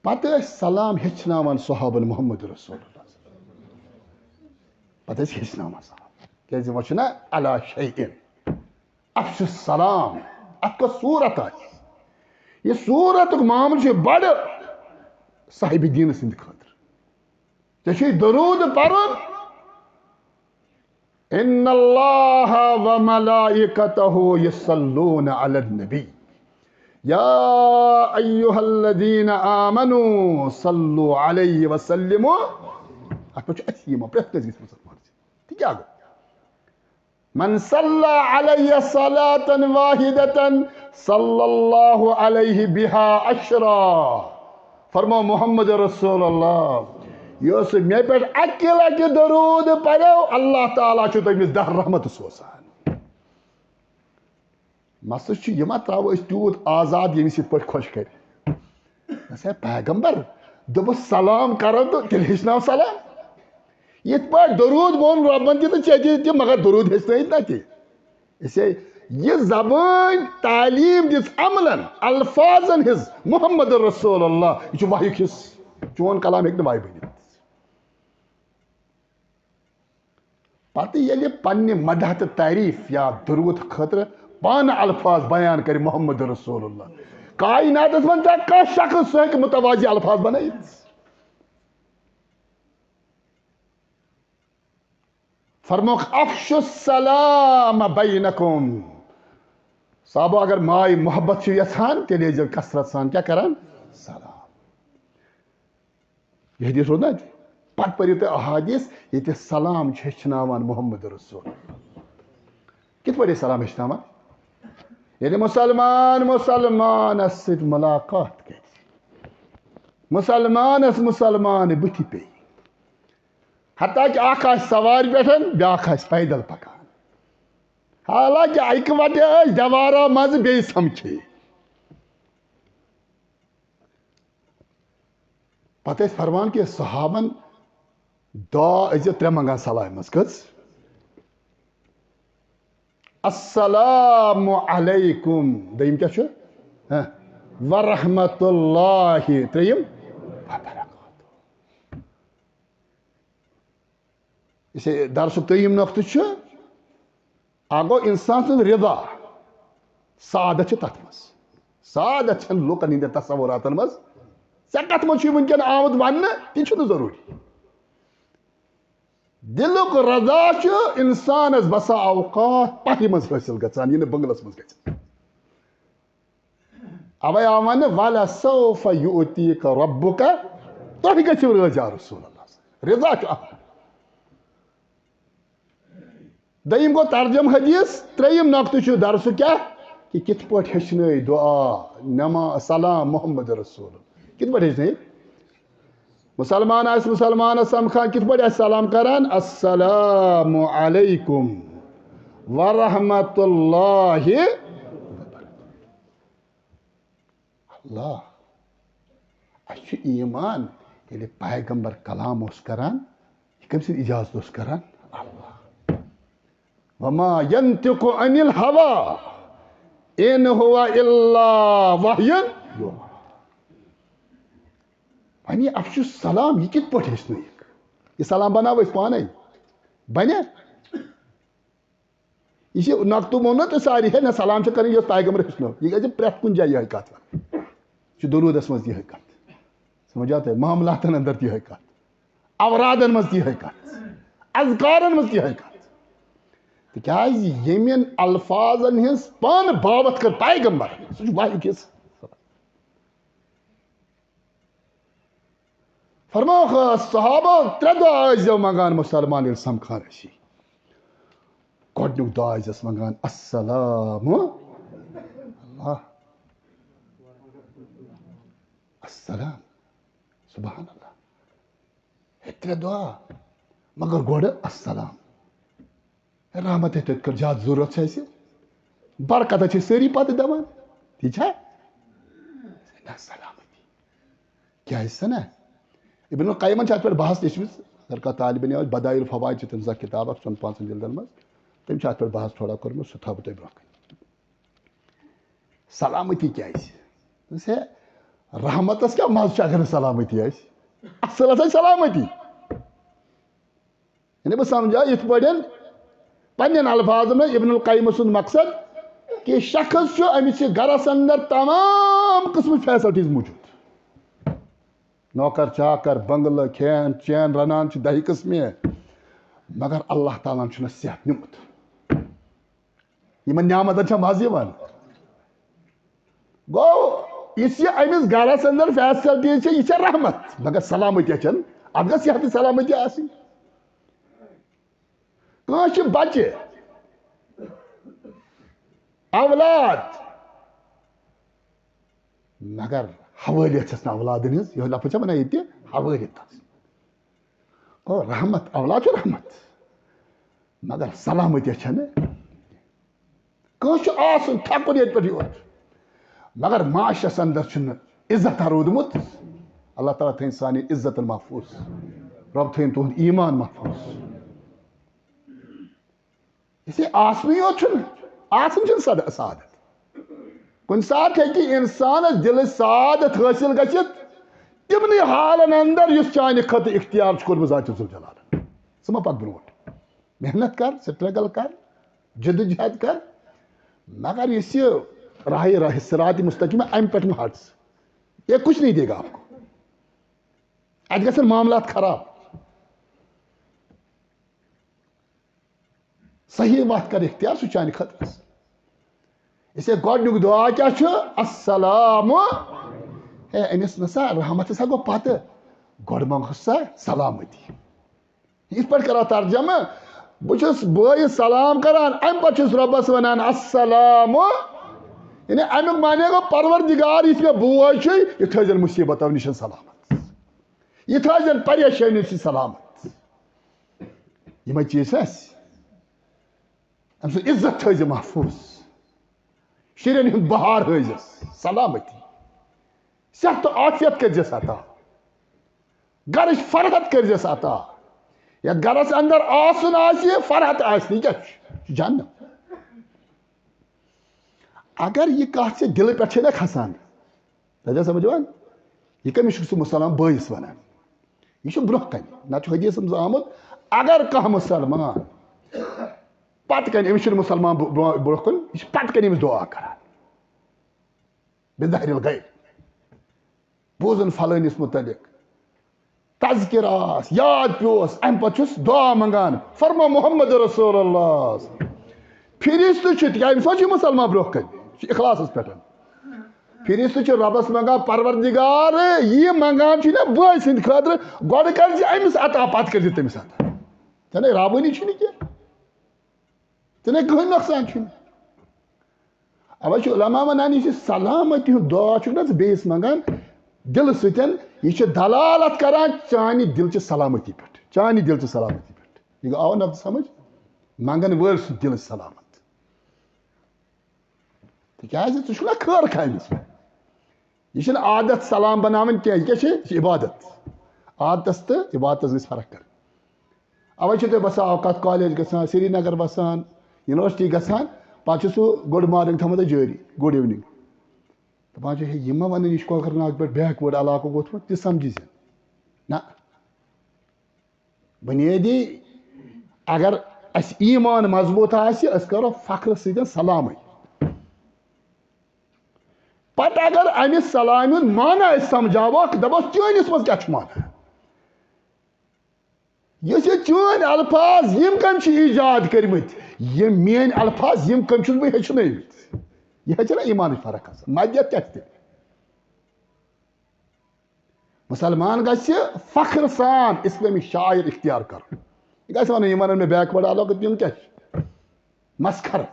پتہٕ ٲسۍ سلام ہیٚچھناوان صحابن محمد رسول اللہ۔ پتہٕ ٲسۍ ہیٚچھناوان سلام۔ کیازِ وۄنۍ چھُنہ علی شیء، افشوا السلام۔ اتھ کۄس صورت آسہِ؟ یہِ صورتُک معاملہٕ چھُ بڑٕ صاحبِ دیٖنہٕ سٕنٛدِ خٲطرٕ۔ ژےٚ چھُے درود پرُن، ان اللہ و ملائکتہ یصلون علی النبی، یا ایھا الذین آمنوا صلوا علیہ وسلموا۔ اتھ پٮ۪ٹھ چھُ اَسہِ یِوان پرٛٮ۪تھ کٲنٛسہِ گژھِ مسلمان۔ تہِ کیٛاہ گوٚو؟ من صلی علی صلاة واحدة صلی اللہ علیہ بہا عشرا۔ فرمو محمد رسول اللہ، یُس مےٚ پٮ۪ٹھ اکہِ لٹہِ درود پرو، اللہ تعالیٰ چھُ تٔمِس دَہ رحمتہٕ سوزان۔ مسلہٕ چھُ، یہِ ما ترٛاوو أسۍ تیوٗت آزاد، ییٚمِس یِتھ پٲٹھۍ خۄش کرِ؟ نہ سا، پیغمبر دوٚپُس، سلام کرو تہٕ تیٚلہِ ہیٚچھناو سلام۔ یِتھ پٲٹھۍ درود ووٚن رۄبن تہِ تہٕ ژےٚ تہِ، تہِ مگر درود ہیٚچھنٲیِتھ نہ تہِ۔ اسے یہِ زبٲنۍ تعلیٖم دِژ عملن، الفاظن ہٕنٛز محمد رسول اللہ، یہِ چھُ وحیُک حصہٕ۔ چون کلام ہیٚکہِ نہٕ وحی بٔنِتھ۔ پتہٕ ییٚلہِ پننہِ مدح تہٕ تعریف یا درود خٲطرٕ پانہٕ الفاظ بیان کرِ محمد رسول اللہ، کائناتس منٛز چھا کانٛہہ شخص سُہ ہیٚکہِ متوازی الفاظ بنٲیِتھ؟ فرموکھ، افشوا السلام بینکم۔ صحابو، اگر ماے محبت چھِو یژھان، تیٚلہِ ٲسۍزیو کثرت سان کیٛاہ کران؟ سلام۔ یہِ حدیث روٗد نہ اَتہِ؟ پتہٕ پٔرِو تُہۍ احادیث، ییٚتہِ سلام چھُ ہیٚچھناوان محمد رسول۔ کِتھ پٲٹھۍ ٲسۍ سلام ہیٚچھناوان؟ ییٚلہِ مسلمان مسلمانس سۭتۍ ملاقات کرِ، مسلمانس مسلمان بٕتھِ پیٚیہِ، حتیٰ کہِ اکھ آسہِ سوارِ پٮ۪ٹھ، بیٛاکھ آسہِ پیدل پکان، حالانکہِ اکہِ وتہِ ٲسۍ دیوارا منٛزٕ بیٚیہِ سمکھے۔ پتہٕ ٲسۍ فرمان کہِ صحابن دعا ٲسۍ زِ ترٛےٚ منٛگان سلامہِ منٛز۔ کٔژ؟ السلام علیکم۔ دوٚیِم کیٛاہ چھُ؟ ہہ؟ ورحمۃ اللہ۔ ترٛیٚیِم؟ وبرکاتہ۔ اسے درسُک ترٛیٚیِم نقطہٕ چھُ، اکھ گوٚو انسان سُنٛد رضا، سعادت چھِ تتھ منٛز۔ سعادت چھَنہٕ لُکن ہٕنٛدٮ۪ن تصوراتن منٛز۔ ژےٚ کتھ منٛز چھُے وٕنکیٚن آمُت وننہٕ، تہِ چھُنہٕ ضروٗری۔ دلُک رضا چھُ انسانس بسا اوقات پہہِ منٛز حٲصِل گژھان، یہِ نہٕ بنگلس منٛز گژھِ۔ اوے آو وننہٕ، "ولسوف یؤتیک ربک"، تۄہہِ گژھِو رٲضۍ یا رسول اللہ۔ رضا چھُ اکھ۔ دوٚیِم گوٚو ترجم حدیث، ترٛیٚیِم نقطہٕ چھُ درسُک کیٛاہ؟ کہِ کِتھ پٲٹھۍ ہیٚچھنٲے دعا، نما-، سلام محمد رسول۔ کِتھ پٲٹھۍ ہیٚچھنٲے؟ مسلمان آسہِ مسلمانس سمکھان، کِتھ پٲٹھۍ آسہِ سلام کران؟ السلام علیکم ورحمۃ اللہ۔ اللہ، اَسہِ چھُ ایمان، ییٚلہِ پیغمبر کلام اوس کران، یہِ کٔمۍ سٕنٛدِ اجازت اوس کران؟ اللہ۔ وما ينطق عن الهوى ان هو الا وحی یوحی۔ وۄنۍ یہِ افشوا السلام، یہِ کِتھ پٲٹھۍ ہیٚچھنٲیِکھ؟ یہِ سلام بناوو أسۍ پانے؟ بنیا؟ یہِ چھِ نقطہٕ ووٚن نہ تۄہہِ سارے، ہے نہ، سلام چھِ کرٕنۍ یۄس پیغمبر ہیٚچھنٲو۔ یہِ گژھِ پرٛٮ۪تھ کُنہِ جایہِ یِہوٚے کتھ وَنٕنۍ۔ یہِ چھُ درودس منٛز تہِ یِہوٚے کتھ۔ سمجھا تۄہہِ؟ معاملاتن اندر تہِ یِہوٚے کتھ۔ اورادن منٛز تہِ یِہوٚے کتھ۔ اذکارن منٛز تہِ یِہوٚے کتھ۔ تِکیٛازِ ییٚمٮ۪ن الفاظن ہٕنٛز پانہٕ باوتھ کٔر پیغمبر، سُہ چھُ وحی کِس۔ فرماوکھ، صحابہ، ترٛےٚ دۄہ ٲسۍزیو منٛگان مُسلمان ییٚلہِ سمکھان ٲسی۔ گۄڈٕنیُک دۄہ ٲسۍزٮ۪س منٛگان، السلام۔ اللہ۔ السلام۔ سبحان اللہ۔ ہے، ترٛےٚ دۄہ، مگر گۄڈٕ السلام۔ ہے، رحمت ہے تیٚتہِ کٔر زیادٕ ضروٗرت چھِ اَسہِ۔ برکت چھِ سٲری پتہٕ دِوان۔ ٹھیٖک چھا؟ نہ، سلامتی۔ کیٛازِ سا نہ؟ ابن القیمن چھِ اَتھ پٮ۪ٹھ بحث لیٚچھمٕژ۔ اگر کانٛہہ طالب علم آسہِ، بدائع الفوائد چھِ تٔمۍ سٕنٛز اکھ کِتاب اَکھ، ژۄن پانٛژن جلدن منٛز۔ تٔمۍ چھِ اَتھ پٮ۪ٹھ بحث تھوڑا کوٚرمُت، سُہ تھاوٕ بہٕ تۄہہِ برٛونٛہہ کَنہِ۔ سلامتی کیٛازِ؟ دوٚپُس، ہے، رحمتس کیٛاہ مزٕ چھُ اگر نہٕ سلامتی آسہِ؟ اصل ہسا چھِ سلامتی۔ یعنی بہٕ سمجھا یِتھ پٲٹھۍ پننٮ۪ن الفاظن منٛز ابن القیم سُنٛد مقصد کہِ شخص چھُ، أمِس چھِ گرس اندر تمام قٕسمٕچ facilities موٗجوٗد۔ نوکر چاکر، بنگلہٕ، کھین چین رنان چھِ دہہِ قٕسمہِ، مگر اللہ تعالیٰ ہن چھُنہٕ صحت نیُمُت۔ یِمن نعمتن چھا مزٕ یِوان؟ گوٚو، یُس یہِ أمِس گرس اندر facilities چھِ، یہِ چھےٚ رحمت، مگر سلامتی چھنہٕ۔ اتھ گژھِ صحتٕچ سلامتی آسٕنۍ۔ کٲنٛسہِ چھِ بچہِ، اولاد، مگر حوٲلیت چھس نہٕ اولادن ہٕنٛز، یِہوٚے لفظ چھا ونان ییٚتہِ، حوٲلیت آسٕنۍ۔ گوٚو رحمت، اولاد چھُ رحمت، مگر سلامتی چھنہٕ۔ کٲنٛسہِ چھُ آسُن تھکُن ییٚتہِ پٮ۪ٹھ یوت، مگر معاشرس اندر چھُنہٕ عزت روٗدمُت۔ اللہ تعالیٰ تھٲیِن سانہِ عزت محفوٗظ، رۄب تھٲیِن تُہُنٛد ایمان محفوٗظ۔ یہِ آسنٕے یوت چھُنہٕ، آسُن چھُنہٕ سد-، سعادت۔ کُنہِ ساتہٕ ہیٚکہِ اِنسانس دِلٕچ سعادت حٲصِل گٔژھِتھ تِمنٕے حالن اندر، یُس چانہِ خٲطرٕ اختیار چھُ کوٚرمُت ذاتِ ذوالجلالن۔ ژٕ مہ پکھ برونٛٹھ، محنت کر، struggle کر، جدوجہد کر، مگر یُس یہِ راہِ، راہِ صراط مستقیم ہے، امہِ پٮ۪ٹھ مہ ہٹ ژٕ۔ یہ کچھ نہیں دے گا آپ کو۔ اتہِ گژھن معاملات خراب۔ صحیح وتھ کر اختیار، سُہ چانہِ خٲطرٕ۔ اسے گۄڈنیُک دعا کیٛاہ چھُ؟ السلام۔ ہے، أمِس نہ سا رحمت ہسا گوٚو پتہٕ، گۄڈٕ منٛگہوس سا سلامتی۔ یِتھ پٲٹھۍ کرو ترجمہٕ، بہٕ چھُس بٲیِس سلام کران، امہِ پتہٕ چھُس رۄبس ونان السلام۔ یعنی امیُک معنی گوٚو، پروردگار، یُس مےٚ بوے چھُے، یہِ تھٲیزٮ۪ن مصیبتو نِش سلامت، یہِ تھٲیزٮ۪ن پریشٲنی نِش سلامت۔ یِمے چیٖز چھِ اَسہِ۔ أمۍ سُنٛد عزت تھٲیزِ محفوٗظ۔ شُرٮ۪ن ہُنٛد بہار ہٲیزٮ۪س سلامتی۔ صحت تہٕ عافیت کٔرزٮ۪س عطا۔ گرٕچ فرحت کٔرزٮ۪س عطا۔ یتھ گرس اندر آسُن آسہِ، فرحت آسہِ نہٕ، یہِ کیٛاہ چھُ؟ یہِ چھُ جہنم۔ اگر یہِ کتھ ژےٚ دِلہٕ پٮ۪ٹھ چھے نہ کھسان، تۄہہِ چھا سمجھ یِوان؟ یہِ کٔمِس چھُکھ ژٕ مُسلمان بٲیِس وَنان؟ یہِ چھُ برٛونٛہہ کَنہِ۔ نَتہٕ چھُ حدیثَس منٛز آمُت، اگر کانٛہہ مُسلمان پَتہٕ کَنہِ، أمِس چھُنہٕ مُسلمان بُ-، برٛونٛہہ، برٛونٛہہ کُن، یہِ چھُ پَتہٕ کَنہِ أمِس دُعا کَران۔ بِظاہِرِ الغیب۔ بوٗزُن فلٲنِس مُتعلِق۔ تذکرہ آس، یاد پیوس، امہِ پتہٕ چھُس دعا منگان، فرمو محمد رسول اللہ۔ فرشتہٕ چھِ، تِکیازِ أمِس ما چھُ مُسلمان برونٛہہ کنہِ، یہِ چھُ اخلاصس پٮ۪ٹھ۔ فرشتہٕ چھِ رۄبس منگان، پروردگار، یہِ منگان چھُ نہ بٲے سٕنٛدِ خٲطرٕ، گۄڈٕ کر زِ أمِس عطا، پتہٕ کر زِ تٔمِس عطا۔ ژےٚ نے رابٲنی چھُنہٕ کینٛہہ۔ ژےٚ نے کٕہٕنۍ نۄقصان چھُنہٕ۔ اوے چھُ علماء ونان، یُس یہِ سلامتی ہُنٛد دعا چھُکھ نہ ژٕ بیٚیِس منٛگان دِلہٕ سۭتۍ، یہِ چھُ دلالت کران چانہِ دِلچہِ سلامتی پٮ۪ٹھ، چانہِ دِلچہِ سلامتی پٮ۪ٹھ۔ یہِ گوٚو، آو نہ سمجھ؟ منٛگن وٲلۍ سُنٛد دِل سلامت۔ تِکیازِ ژٕ چھُکھ نہ خٲر خاہہ أمِس۔ یہِ چھُنہٕ عادت سلام بناوٕنۍ کینٛہہ، یہِ کیٛاہ چھِ؟ یہِ چھِ عبادت۔ عادتس تہٕ عبادتس گژھِ فرق کرٕنۍ۔ اوے چھِ تۄہہِ باسان اوقات کالج گژھان، سرینگر وسان، یونیورسٹی گژھان، پتہٕ چھُ سُہ good morning تھاوان تۄہہِ جٲری، good evening۔ دپان چھِ، ہے، یہِ ما ونان، یہِ چھُ کۄکرناگ پٮ۪ٹھ backward علاقُک ووٚتھمُت، تہِ سمجھی زِ نہ۔ بنیٲدی اگر اسہِ ایمان مضبوط آسہِ، أسۍ کرو فخرٕ سۭتۍ سلامٕے۔ پتہٕ اگر امہِ سلامہِ ہُنٛد معنی أسۍ سمجھاووکھ، دپوس، چٲنِس منٛز کیٛاہ چھُ معنی؟ یُس یہِ چٲنۍ الفاظ یِم کٔمۍ چھِ ایجاد کٔرمٕتۍ؟ یِم میٲنۍ الفاظ، یِم کٔمۍ چھُس بہٕ ہیٚچھنٲومٕتۍ؟ یہِ ہیٚچھِ نا ایٖمانٕچ فرق آسان، مدیت کیٛاہ چھِ تیٚلہِ؟ مسلمان گژھِ فخر سان اسلٲمی شاعر اختیار کرُن۔ یہِ گژھِ ونُن، یِم ونن مےٚ backward علاقہٕ، یِم کیٛاہ چھِ؟ مسخرٕ۔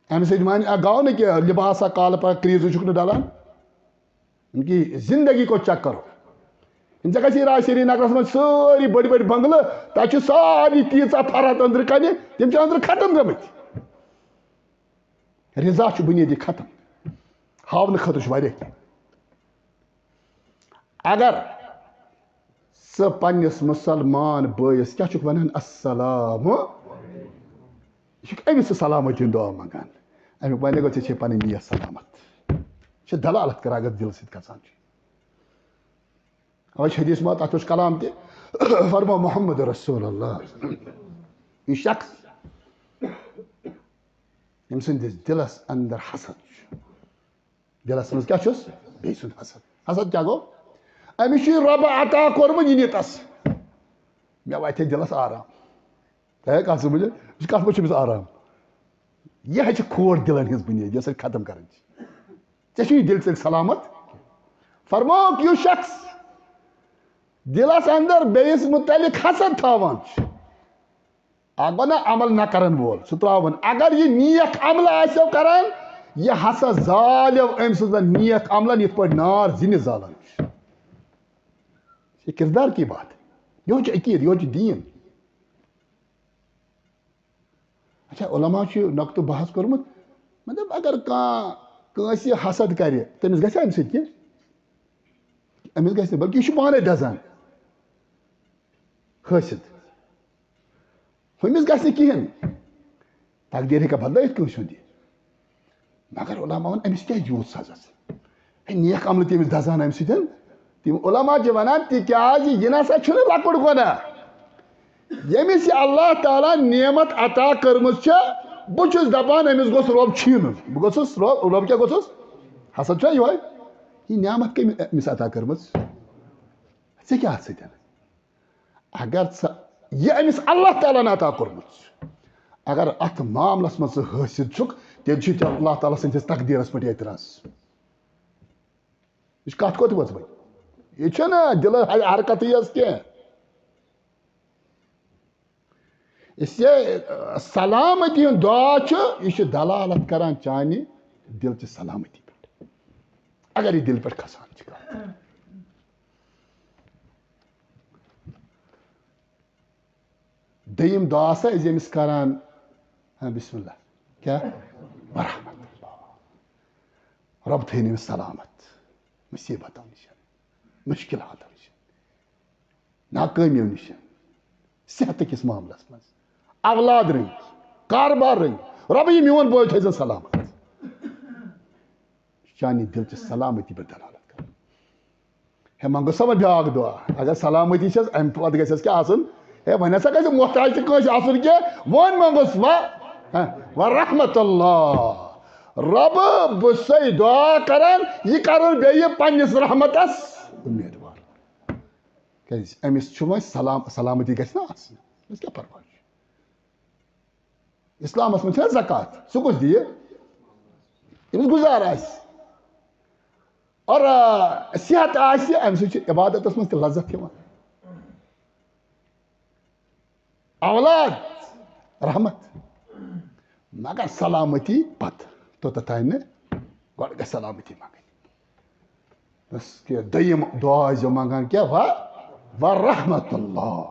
امہِ سۭتۍ وۄنۍ گوٚو نہٕ کینٛہہ، لباسا کالہٕ پگاہ کرٛیٖزٕ چھُکھ نہٕ ڈلان۔ یِم کی زندگی کو چیک کرو۔ یِم ژےٚ گژھی راے سرینگرس منٛز سٲری بٔڑۍ بٔڑۍ بنگلہٕ، تتہِ چھِ سارنٕے تیٖژاہ فرحت أنٛدرٕ کنہِ، تِم چھِ أنٛدرٕ ختم گٔمٕتۍ۔ رضا چھُ بُنیٲدی ختم۔ ہاونہٕ خٲطرٕ چھُ واریاہ کینٛہہ۔ اگر ژٕ پننِس مسلمان بٲیِس کیٛاہ چھُکھ ونان؟ السلام۔ یہِ چھُکھ أمِس سُہ سلامتی ہُنٛد دعا منٛگان۔ اَمیُک معنی گوٚو، ژےٚ چھے پنٕنۍ نیت سلامت۔ یہِ چھِ دلالت کران، اگر دِلہٕ سۭتۍ گژھان چھُ۔ اَوَے چھُ حدیث ما، تَتھ پٮ۪ٹھ چھُ کلام تہِ۔ فرمو محمد رسول اللہ۔ یہِ شخص، ییٚمہِ سٕنٛدِس دِلس اندر حسد چھُ، دِلس منٛز کیٛاہ چھُس؟ بیٚیہِ سُنٛد حسد۔ حسد کیٛاہ گوٚو؟ أمِس چھُ یہِ رۄبہٕ عطا کوٚرمُت، یہِ نِتس۔ مےٚ واتہِ دِلس آرام۔ تۄہہِ آیہِ کتھ سمجھ؟ یہِ چھُ کتھ منٛز چھُ أمِس آرام؟ یہِ حظ چھِ کھوٹ دِلن ہٕنٛز بُنیٲدی، یۄس أسۍ ختم کرٕنۍ چھِ۔ ژےٚ چھُے دِل ژےٚ سلامت؟ فرمووُکھ، یُس شخص دِلس اندر بیٚیِس مُتعلق حسد تھاوان چھُ، اکھ گوٚو نہ عمل نہ کرن وول، سُہ ترٛاوُن۔ اگر یہِ نیک عملہٕ آسیو کران، یہِ ہسا زالیو أمۍ سٕنٛزن نیک عملن یِتھ پٲٹھۍ نار زِنہِ زالان چھُ۔ یہ کردار کی بات ہے۔ یہو چھُ عقیٖد، یہو چھُ دیٖن۔ اچھا، علماء چھُ نقطہٕ بحث کوٚرمُت، مطلب، اگر کانٛہہ کٲنٛسہِ حسد کرِ، تٔمِس گژھِ اَمہِ سۭتۍ کینٛہہ؟ أمِس گژھِ نہٕ، بلکہِ یہِ چھُ پانے دزان حٲسِد۔ ہُمِس گژھِ نہٕ کِہیٖنۍ۔ تقدیٖر ہیٚکہِ بدلٲیِتھ کٲنٛسہِ ہُنٛد یہِ۔ مگر علماء ووٚن، أمِس کیٛازِ یوٗت سزا؟ ہے، نیک عملہٕ تٔمِس دزان اَمہِ سۭتۍ۔ تِم علماء چھِ وَنان، تِکیٛازِ یہِ نسا چھُنہٕ لۄکُٹ گۄناہ۔ ییٚمِس یہِ اللہ تعالیٰ نعمت عطا کٔرمٕژ چھےٚ، بہٕ چھُس دَپان، أمِس گوٚژھ رۄب چھیٖنُن۔ بہٕ گوٚژھُس رۄب، رۄب کیٛاہ گوٚژھُس؟ حسد چھا یِہوٚے؟ یہِ نعمت کٔمۍ أمِس عطا کٔرمٕژ؟ ژےٚ کیٛاہ اَتھ سۭتۍ؟ اگر ژٕ یہِ أمِس اللہ تعالیٰ ہن عطا کوٚرمُت چھُ، اگر اَتھ معاملَس منٛز ژٕ حٲسِد چھُکھ، تیٚلہِ چھُے ژےٚ اللہ تعالیٰ سٕنٛدِس تقدیٖرَس پٮ۪ٹھ اعتراض۔ یہِ چھِ کَتھ کوٚت وٲژمٕژ؟ یہِ چھُنہٕ دِلہٕ حرکتٕے یٲژ کینٛہہ۔ اس لیے، ٲ، سلامتی ہُنٛد دعا چھُ، یہِ چھُ دلالت کران چانہِ دِلچہِ سلامتی پٮ۪ٹھ۔ اگر یہِ دِلہِ پٮ۪ٹھ کھسان چھِ کانٛہہ۔ دوٚیِم دعا سا أسۍ ییٚمِس کران، ہاں، بسم اللہ۔ کیٛاہ؟ ورحمت اللہ۔ رۄب تھٲیِن أمِس سلامت مُصیٖبتو نِش، مُشکِلاتو نِش، ناکٲمیو نِش، صحتہٕ کِس معاملس منٛز، اولاد رٔنٛگۍ، کاربار رٔنٛگۍ، رۄبہٕ، یہِ میون بوے تھٲیزٮ۪ن سلامت۔ چانہِ دِلچہِ سلامتی پٮ۪ٹھ دلالت کران۔ ہے، منٛگو سا وۄنۍ بیٛاکھ دعا۔ اگر سلامتی چھس، امہِ پتہٕ گژھٮ۪س کیٛاہ آسُن؟ ہے، وۄنۍ ہسا گژھِ محتاج تہِ کٲنٛسہِ آسُن کینٛہہ، وۄنۍ منٛگُس و-، ہہ، ورحمت اللہ۔ رۄبہٕ، بہٕ چھُسے دعا کران، یہِ کرُن بیٚیہِ پننِس رحمتس اُمیدوار۔ کیٛازِ أمِس چھُ وۄنۍ سلام-، سلامتی گژھِ نا آسٕنۍ۔ أمِس کیٛاہ پرواے چھُ؟ اسلامس منٛز چھےٚ زکوٰۃ، سُہ کُس دِیہِ؟ ییٚمِس گُزار آسہِ اور، آ، صحت آسہِ، امہِ سۭتۍ چھِ عبادتس منٛز تہِ لذت یِوان۔ اولاد، رحمت، مگر سلامتی پتہٕ، توٚتتھ تانۍ نہٕ، گۄڈٕ گژھِ سلامتی منٛگٕنۍ۔ بس کہِ دوٚیِم دعا ٲسۍزیو منٛگان کیٛاہ؟ و-، ورحمت اللہ۔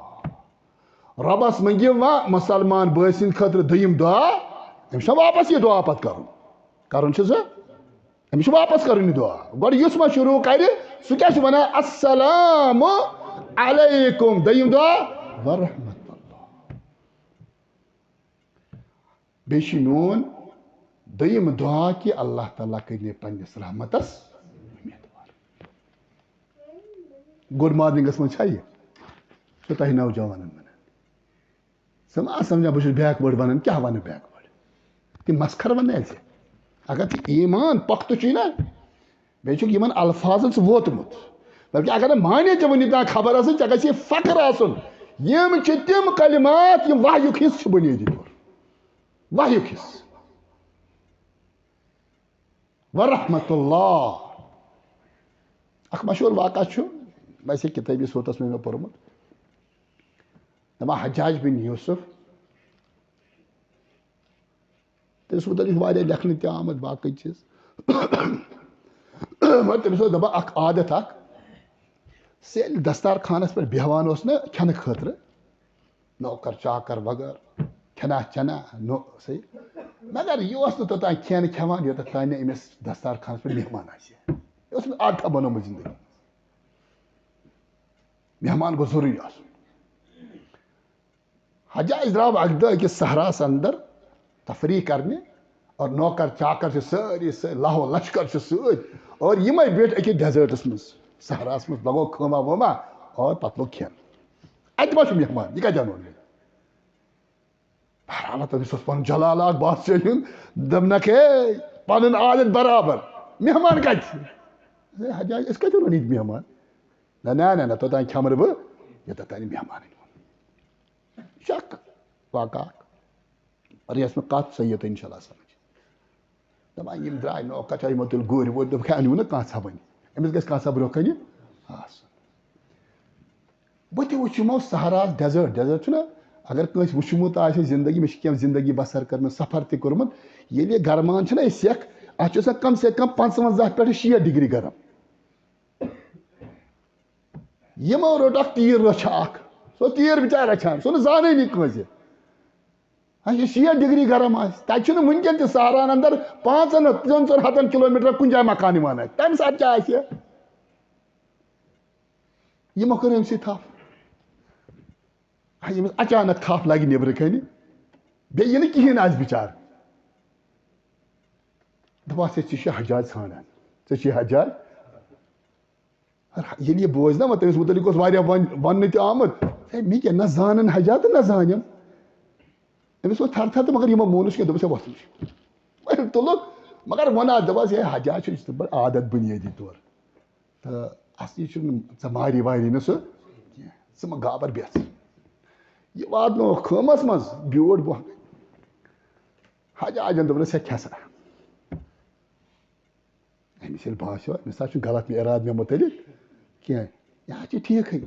رۄبس منٛگِو وۄنۍ مُسلمان بٲے سٕنٛدِ خٲطرٕ دوٚیِم دعا۔ أمِس چھُ واپس یہِ دعا پتہٕ کرُن۔ کرُن چھُ سُہ، أمِس چھُ واپس کرُن یہِ دعا۔ گۄڈٕ یُس ما شروع کرِ، سُہ کیٛاہ چھُ ونان؟ السلام علیکم۔ دوٚیِم دعا، ورحمت اللہ۔ بیٚیہِ چھُ میون دوٚیِم دُعا کہِ اللہ تعالیٰ کٔرِنۍ پننِس رحمتس اُمیدوار۔ گُڈ مارننگس منٛز چھا یہِ؟ چھُ تۄہہِ نوجوانن ونان۔ ژٕ ما آس سمجھان بہٕ چھُس backward ونان، کیٛاہ ونہٕ backward؟ تِم مسخرٕ ونہٕ ژےٚ۔ اگر ژےٚ ایمان پختہٕ چھُے نا، بیٚیہِ چھُکھ یِمن الفاظن ژٕ ووتمُت۔ بلکہِ اگر نہٕ معنی تہِ وُنیُک تام خبر آسن، ژےٚ گژھِ یہِ فخر آسُن، یِم چھِ تِم کلمات یِم وحیُک حصہٕ چھِ بُنیٲدی طور۔ وحیُک حصہٕ۔ ورحمۃ اللہ۔ اکھ مشہوٗر واقعہ چھُ، ویسے کِتٲبی صوٗرتس منٛز مےٚ پوٚرمُت۔ دَپان حجاج بن یوسف، تٔمِس مُتعلِق چھُ واریاہ لیکھنہٕ تہِ آمُت، باقٕے چیٖز۔ مگر تٔمِس اوس دَپان اکھ عادت اکھ، سُہ ییٚلہِ دستارخانس پٮ۪ٹھ بیٚہوان اوس نہ کھٮ۪نہٕ خٲطرٕ، نوکر چاکر وغٲرٕ، کھٮ۪نا چٮ۪نا، نو-، صحیح۔ مگر یہِ اوس نہٕ توٚتام کھٮ۪ن کھٮ۪وان، یوٚتتھ تام نہٕ أمِس دستارخانس پٮ۪ٹھ مہمان آسہِ۔ یہِ اوس أمِس عادتھا بنومُت زندگی۔ مہمان گوٚژھ ضروٗری آسُن۔ حجاج درٛاو اکہِ دۄہ أکِس صحراہس اندر تفریح کرنہِ، اور نوکر چاکر چھِ سٲری سۭتۍ، لاہو لشکر چھِ سۭتۍ، اور یِمے بیٖٹھۍ أکِس ڈیزٲرٹس منٛز، صحراہس منٛز، لگوو خٲما وٲما، اور پتہٕ لوٚگ کھٮ۪ن۔ اتہِ ما چھُ مہمان؟ یہِ کتہِ انون وۄنۍ؟ بہرحال، تٔمِس اوس پنُن جلال اکھ بادشاہ ہُنٛد، دوٚپنکھ، "ہے، پنُن عادت برابر، مہمان کتہِ؟" ہے، حجاج، أسۍ کتہِ انون ییٚتہِ مہمان؟ نہ، نہ، نہ، نہ، توٚتام کھٮ۪مہٕ نہٕ بہٕ، یوٚتتھ تام نہٕ مہمانٕے ووٚن۔ یہِ چھُ اکھ واقعہ اکھ۔ اور یۄس مےٚ کتھ، سۄ یِیو تۄہہِ انشاءاللہ سمجھ۔ دَپان، یِم درٛاے نوکر، یِمو تُلۍ گُرۍ وُرۍ، دوٚپُکھ، ہے، أنِو نہٕ کانٛہہ ژھۄپہٕ۔ أمِس گژھِ کانٛہہ ژھۄپہٕ برٛونٛہہ کَنہِ آسُن۔ بہٕ تہِ وٕچھِ یِمو صحراہَس، ڈیزٲرٹ، ڈیزٲرٹ چھُنہ، اگر کٲنٛسہِ وٕچھمُت آسہِ زندگی، مےٚ چھِ کینٛہہ زندگی بسر کٔرمٕژ، سفر تہِ کوٚرمُت، ییٚلہِ یہِ گرمان چھُنہ أسۍ سٮ۪کھ، اَتھ چھُ آسان کم سے کم پنٛژوَنٛزاہ پٮ۪ٹھٕ شیٹھ ڈگری گرم۔ یِمو روٚٹ اکھ تیٖر رٔچھِ اکھ، سُہ تیٖر بِچارٕ رچھان، سُہ نہٕ زانٲنی کٲنٛسہِ۔ ہا، یہِ شیٹھ ڈگری گرم آسہِ، تتہِ چھُنہٕ وٕنکیٚن تہِ صحراہن اندر پانٛژن، پانٛژن ہتن کلومیٹرن کُنہِ جایہِ مکان یِوان آسہِ، تمہِ ساتہٕ کیٛاہ آسہِ؟ یِمو کٔر أمۍ سٕے تھپھ۔ ہا، ییٚمِس اچانک تھپھ لگہِ نیبرٕ کنہِ، بیٚیہِ یِنہٕ کِہیٖنۍ آسہِ بِچارٕ۔ دپان، "ژےٚ، ژےٚ چھُے حجاج ژھانڈان، ژےٚ چھُے حجاج۔" ییٚلہِ یہِ بوزِ نا، وۄنۍ تٔمِس مُتعلِق اوس واریاہ ون-، وننہٕ تہِ آمُت۔ ہے، مےٚ کیٛاہ، نہ زانن حجا تہٕ نہ زانٮ۪م۔ أمِس اوس تھر تھر تہٕ مگر یِمو مونُس کینٛہہ، دوٚپُس، "ہے، وۄتھ نِش۔" وۄنۍ تُلُکھ، مگر وۄنۍ آو، دوٚپُس، "ہے، حجا چھُ، یہِ چھُ بڑٕ عادت بُنیٲدی طور۔ تہٕ اصلی چھُنہٕ ژےٚ ماری واری نہٕ سُہ کینٛہہ۔ ژٕ مہ گابر بیٚژھ۔" یہِ واتنووُکھ خٲمس منٛز، بیوٗٹھ بۄن۔ حجاجن دوٚپنس، "ہے، کھےٚ سا۔" أمِس ییٚلہِ باسیو، أمِس نہ چھُ غلط مےٚ ارادٕ مےٚ مُتعلِق کینٛہہ، یہِ حظ چھُ ٹھیٖکھٕے۔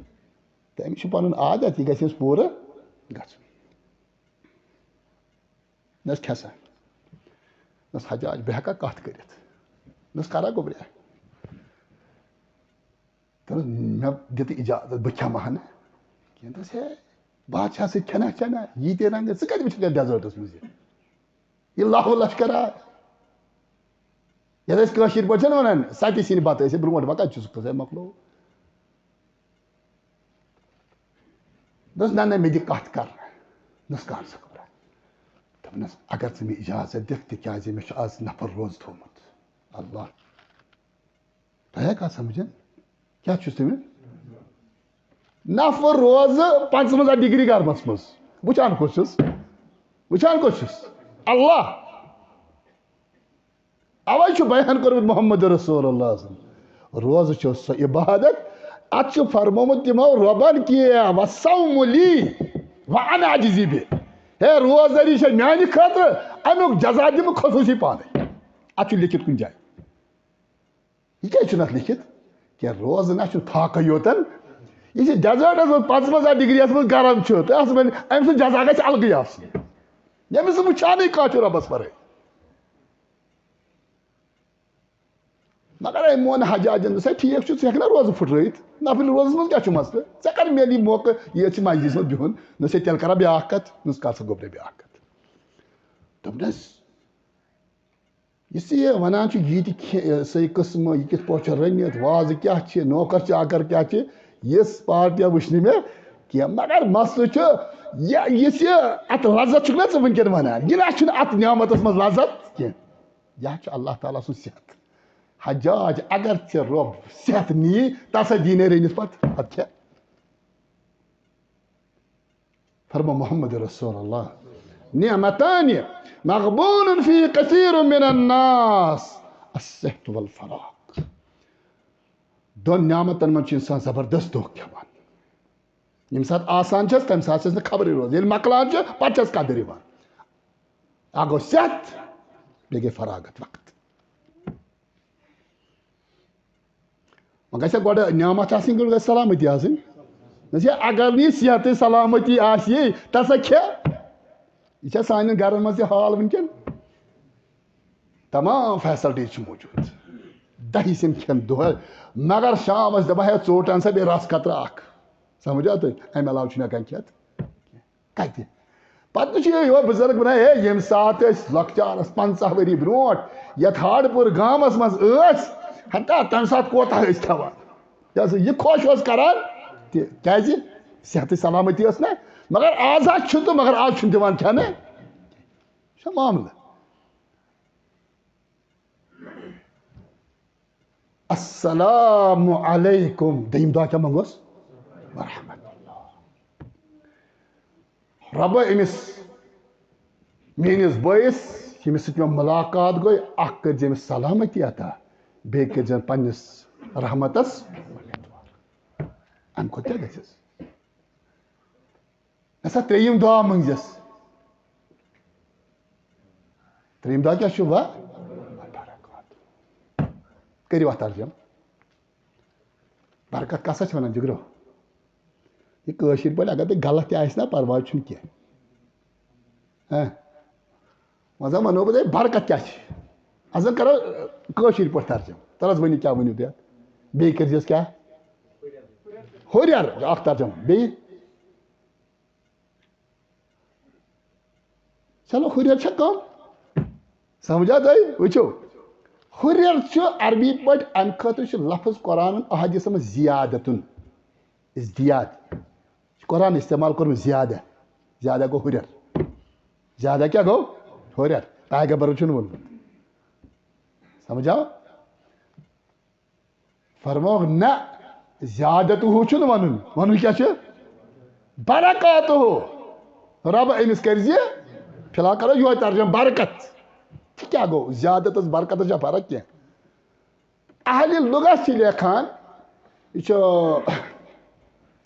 تہٕ أمِس چھُ پنُن عادت، یہِ گژھِ أمِس پوٗرٕ گژھُن۔ نہ حظ کھسان، نہ حظ حجاج، بہٕ ہٮ۪کا کتھ کٔرِتھ؟ نہ حظ کرا گوٚبریا؟ دوٚپنس، مےٚ دِ تہٕ اجازت، بہٕ کھٮ۪مہٕ ہا نہٕ کینٛہہ۔ دوٚپنس، ہے، بادشاہ سۭتۍ کھٮ۪نا چٮ۪نا، ییٖتہِ رنٛگہٕ، ژٕ کتہِ وٕچھکھ یتھ ڈیزٲرٹس منٛز یہِ؟ یہِ لاہو لشکرا۔ یتھ أسۍ کٲشِر پٲٹھۍ چھِنہٕ ونان، ستہِ سِنۍ بتہٕ ٲسِتھ برونٛٹھ ما کتہِ چھُ سُہ قصے مۄکلوو؟ دوٚپُس، "نہ، نہ، مےٚ دِ کتھ کرنہٕ۔" دوٚپُس، "کر سا خبرا۔" دوٚپنس، "اگر ژٕ مےٚ اجازت دِکھ، تِکیازِ مےٚ چھُ از نفر روزٕ تھوٚومُت۔" اللہ۔ تۄہہِ آے کتھ سمجھن؟ کیٛاہ چھُس تٔمِس؟ نفر روزٕ پنٛژوَنٛزاہ ڈگری گرمس منٛز۔ وٕچھان کُس چھُس؟ وٕچھان کُس چھُس؟ اللہ۔ اوے چھُ بیان کوٚرمُت محمد رسول اللہ صلی اللہ علیہ وسلم۔ روزٕ چھُ سۄ عبادت، اتھ چھُ فرمومُت تِمو رۄبن کہِ، "والصوم لی وانا اجزی بہ"۔ ہے، روزدٲری چھےٚ میانہِ خٲطرٕ، امیُک جزا دِمہٕ خصوٗصی پانے۔ اتھ چھُ لیکھِتھ کُنہِ جایہِ۔ یہِ کیٛازِ چھُنہٕ اَتھ لیکھِتھ؟ کینٛہہ، روزٕ نہ چھُنہٕ فاقہٕ یوتن۔ یہِ چھِ ڈیزٲرٹَس منٛز پانٛژوَنٛزاہ ڈگری یَتھ منٛز گرم چھُ، تہٕ اَتھ منٛز أمۍ سُنٛد جزا گژھِ الگٕے آسُن۔ ییٚمِس نہٕ وٕچھانٕے کانٛہہ چھُ رۄبَس پَرٲے۔ مگر أمۍ ووٚن حجاجَن، دوٚپُس، "ہے، ٹھیٖک چھُ، ژٕ ہٮ۪کھ نہ روزٕ پھٕٹرٲیِتھ؟ نفلی روزَس منٛز کیٛاہ چھُ مسلہٕ؟ ژےٚ کَر میلی موقعہٕ ییٚتہِ چھِ مجلِس منٛز بِہُن؟" دوٚپُس، "ہے، تیٚلہِ کَرا بیٛاکھ کَتھ؟" دوٚپُس، "کَر سا گوٚبرے بیٛاکھ کَتھ؟" دوٚپنَس، یُس یہِ وَنان چھُ، یہِ تہِ کھے-، سُے قٕسمہٕ، یہِ کِتھ پٲٹھۍ چھُ رٔنِتھ، وازٕ کیٛاہ چھِ، نوکر چاکر کیٛاہ چھِ، یِژھ پارٹیا وٕچھ نہٕ مےٚ کینٛہہ۔ مگر مسلہٕ چھُ، یہِ، یُس یہِ اَتھ لذت چھُکھ نہ ژٕ وٕنکٮ۪ن وَنان، یہِ نہ چھُنہٕ اَتھ نعمتَس منٛز لذت کینٛہہ۔ یہِ حظ چھُ اللہ تعالیٰ سُنٛد صحت۔ حجاج، اگر ژےٚ رۄب صحت نِیہِ، تَس ہا دِیہِ نہٕ رٔنِتھ پَتہٕ، پَتہٕ کھےٚ۔ فرمو محمد رسول اللہ، "نعمتان مغبون فی کثیر من الناس، الصحت والفراغ۔" دۄن نعمتن منٛز چھُ انسان زبردست دھوکہ کھٮ۪وان۔ ییٚمہِ ساتہٕ آسان چھَس، تَمہِ ساتہٕ چھَس نہٕ خبرٕے روزان۔ ییٚلہِ مۄکلان چھُ، پَتہٕ چھَس قدٕر یِوان۔ اَکھ گوٚو صحت، بیٚیہِ گٔے فراغت وقت۔ وۄنۍ گژھِ گۄڈٕ نعمت آسٕنۍ، گۄڈٕ گژھِ سلامتی آسٕنۍ۔ نہ چھِ، اگر نہٕ یہِ صحتٕچ سلامتی آسہِ، تَتھ سا کھےٚ۔ یہِ چھا سانٮ۪ن گرن منٛز تہِ حال وٕنکٮ۪ن؟ تمام فیسلٹی چھِ موجود۔ دہہِ سِنۍ کھٮ۪ن دۄہے، مگر شامس دپان ہے ژوٚٹ ان سا بیٚیہِ رس قطرٕ اکھ۔ سمجھ آو تۄہہِ؟ امہِ علاوٕ چھُنہٕ ہٮ۪کان کھٮ۪تھ کتہِ۔ پتہٕ چھِ یہِ یور بزرگ ونان، ہے، ییٚمہِ ساتہٕ أسۍ لۄکچارس پنژاہ ؤری برونٛٹھ یتھ ہاڑپور گامس منٛز ٲسۍ، ہتا تمہِ ساتہٕ کوتاہ ٲسۍ کھٮ۪وان۔ یہِ ہسا یہِ خۄش اوس کران تہِ، کیازِ؟ صحتٕچ سلامتی ٲس نہ، مگر آز حظ چھُ تہٕ مگر آز چھُنہٕ دِوان کھٮ۪نہٕ۔ چھا معاملہٕ؟ السلام علیکم۔ دوٚیِم دۄہ کیٛاہ منٛگوس؟ ورحمت اللہ۔ رۄبہ أمِس میٲنِس بٲیِس، ییٚمِس سۭتۍ مےٚ مُلاقات گٔے، اکھ کٔرۍ زِ أمِس سلامتی عطا، بیٚیہِ کٔرۍ زِ پننِس رحمتس۔ اَمہِ کھۄتہٕ کیٛاہ گژھٮ۪س؟ نہ سا، ترٛیٚیِم دعا منٛگزٮ۪س۔ ترٛیٚیِم دعا کیٛاہ چھُ؟ وا برکات۔ کٔرِو اَتھ ترجمہٕ۔ برکت کَس چھِ وَنان، جِگرو؟ یہِ کٲشِر پٲٹھۍ اگر تۄہہِ غلط تہِ آسہِ نا، پَرواے چھُنہٕ کینٛہہ۔ ہہ؟ وۄنۍ زَن وَنو بہٕ تۄہہِ برکت کیٛاہ چھِ۔ اَتھ زَن کَرو، ٲ، کٲشِر پٲٹھۍ ترجمہٕ۔ تَلہٕ حظ ؤنِو، کیٛاہ ؤنِو تُہۍ اَتھ؟ بیٚیہِ کٔرۍزِہوس کیٛاہ؟ ہُرٮ۪ر، اَکھ ترجمہٕ۔ بیٚیہِ؟ چلو، ہُرٮ۪ر چھا کم؟ سمجھا تۄہہِ؟ وٕچھِو، ہُرٮ۪ر چھُ عربی پٲٹھۍ، اَمہِ خٲطرٕ چھُ لفظ قرآنن احادیثن منٛز زیادتُن، ازدیاد۔ یہِ چھُ قرآن استعمال کوٚرمُت زیادہ۔ زیادہ گوٚو ہُرٮ۪ر۔ زیادہ کیٛاہ گوٚو؟ ہُرٮ۪ر۔ پیغمبرن چھُنہٕ ووٚنمُت۔ سمجھا؟ فرمووُکھ، نہ، زیادتُہ چھُنہٕ وَنُن۔ وَنُن کیٛاہ چھُ؟ برکاتُہ۔ رۄب أمِس کٔرۍ زِ، فی الحال کَرو یِہوٚے ترجمہٕ، برکت۔ یہِ کیٛاہ گوٚو؟ زیادتَس برکتَس چھا فرق کینٛہہ؟ اہلِ لغت چھِ لیکھان، یہِ چھُ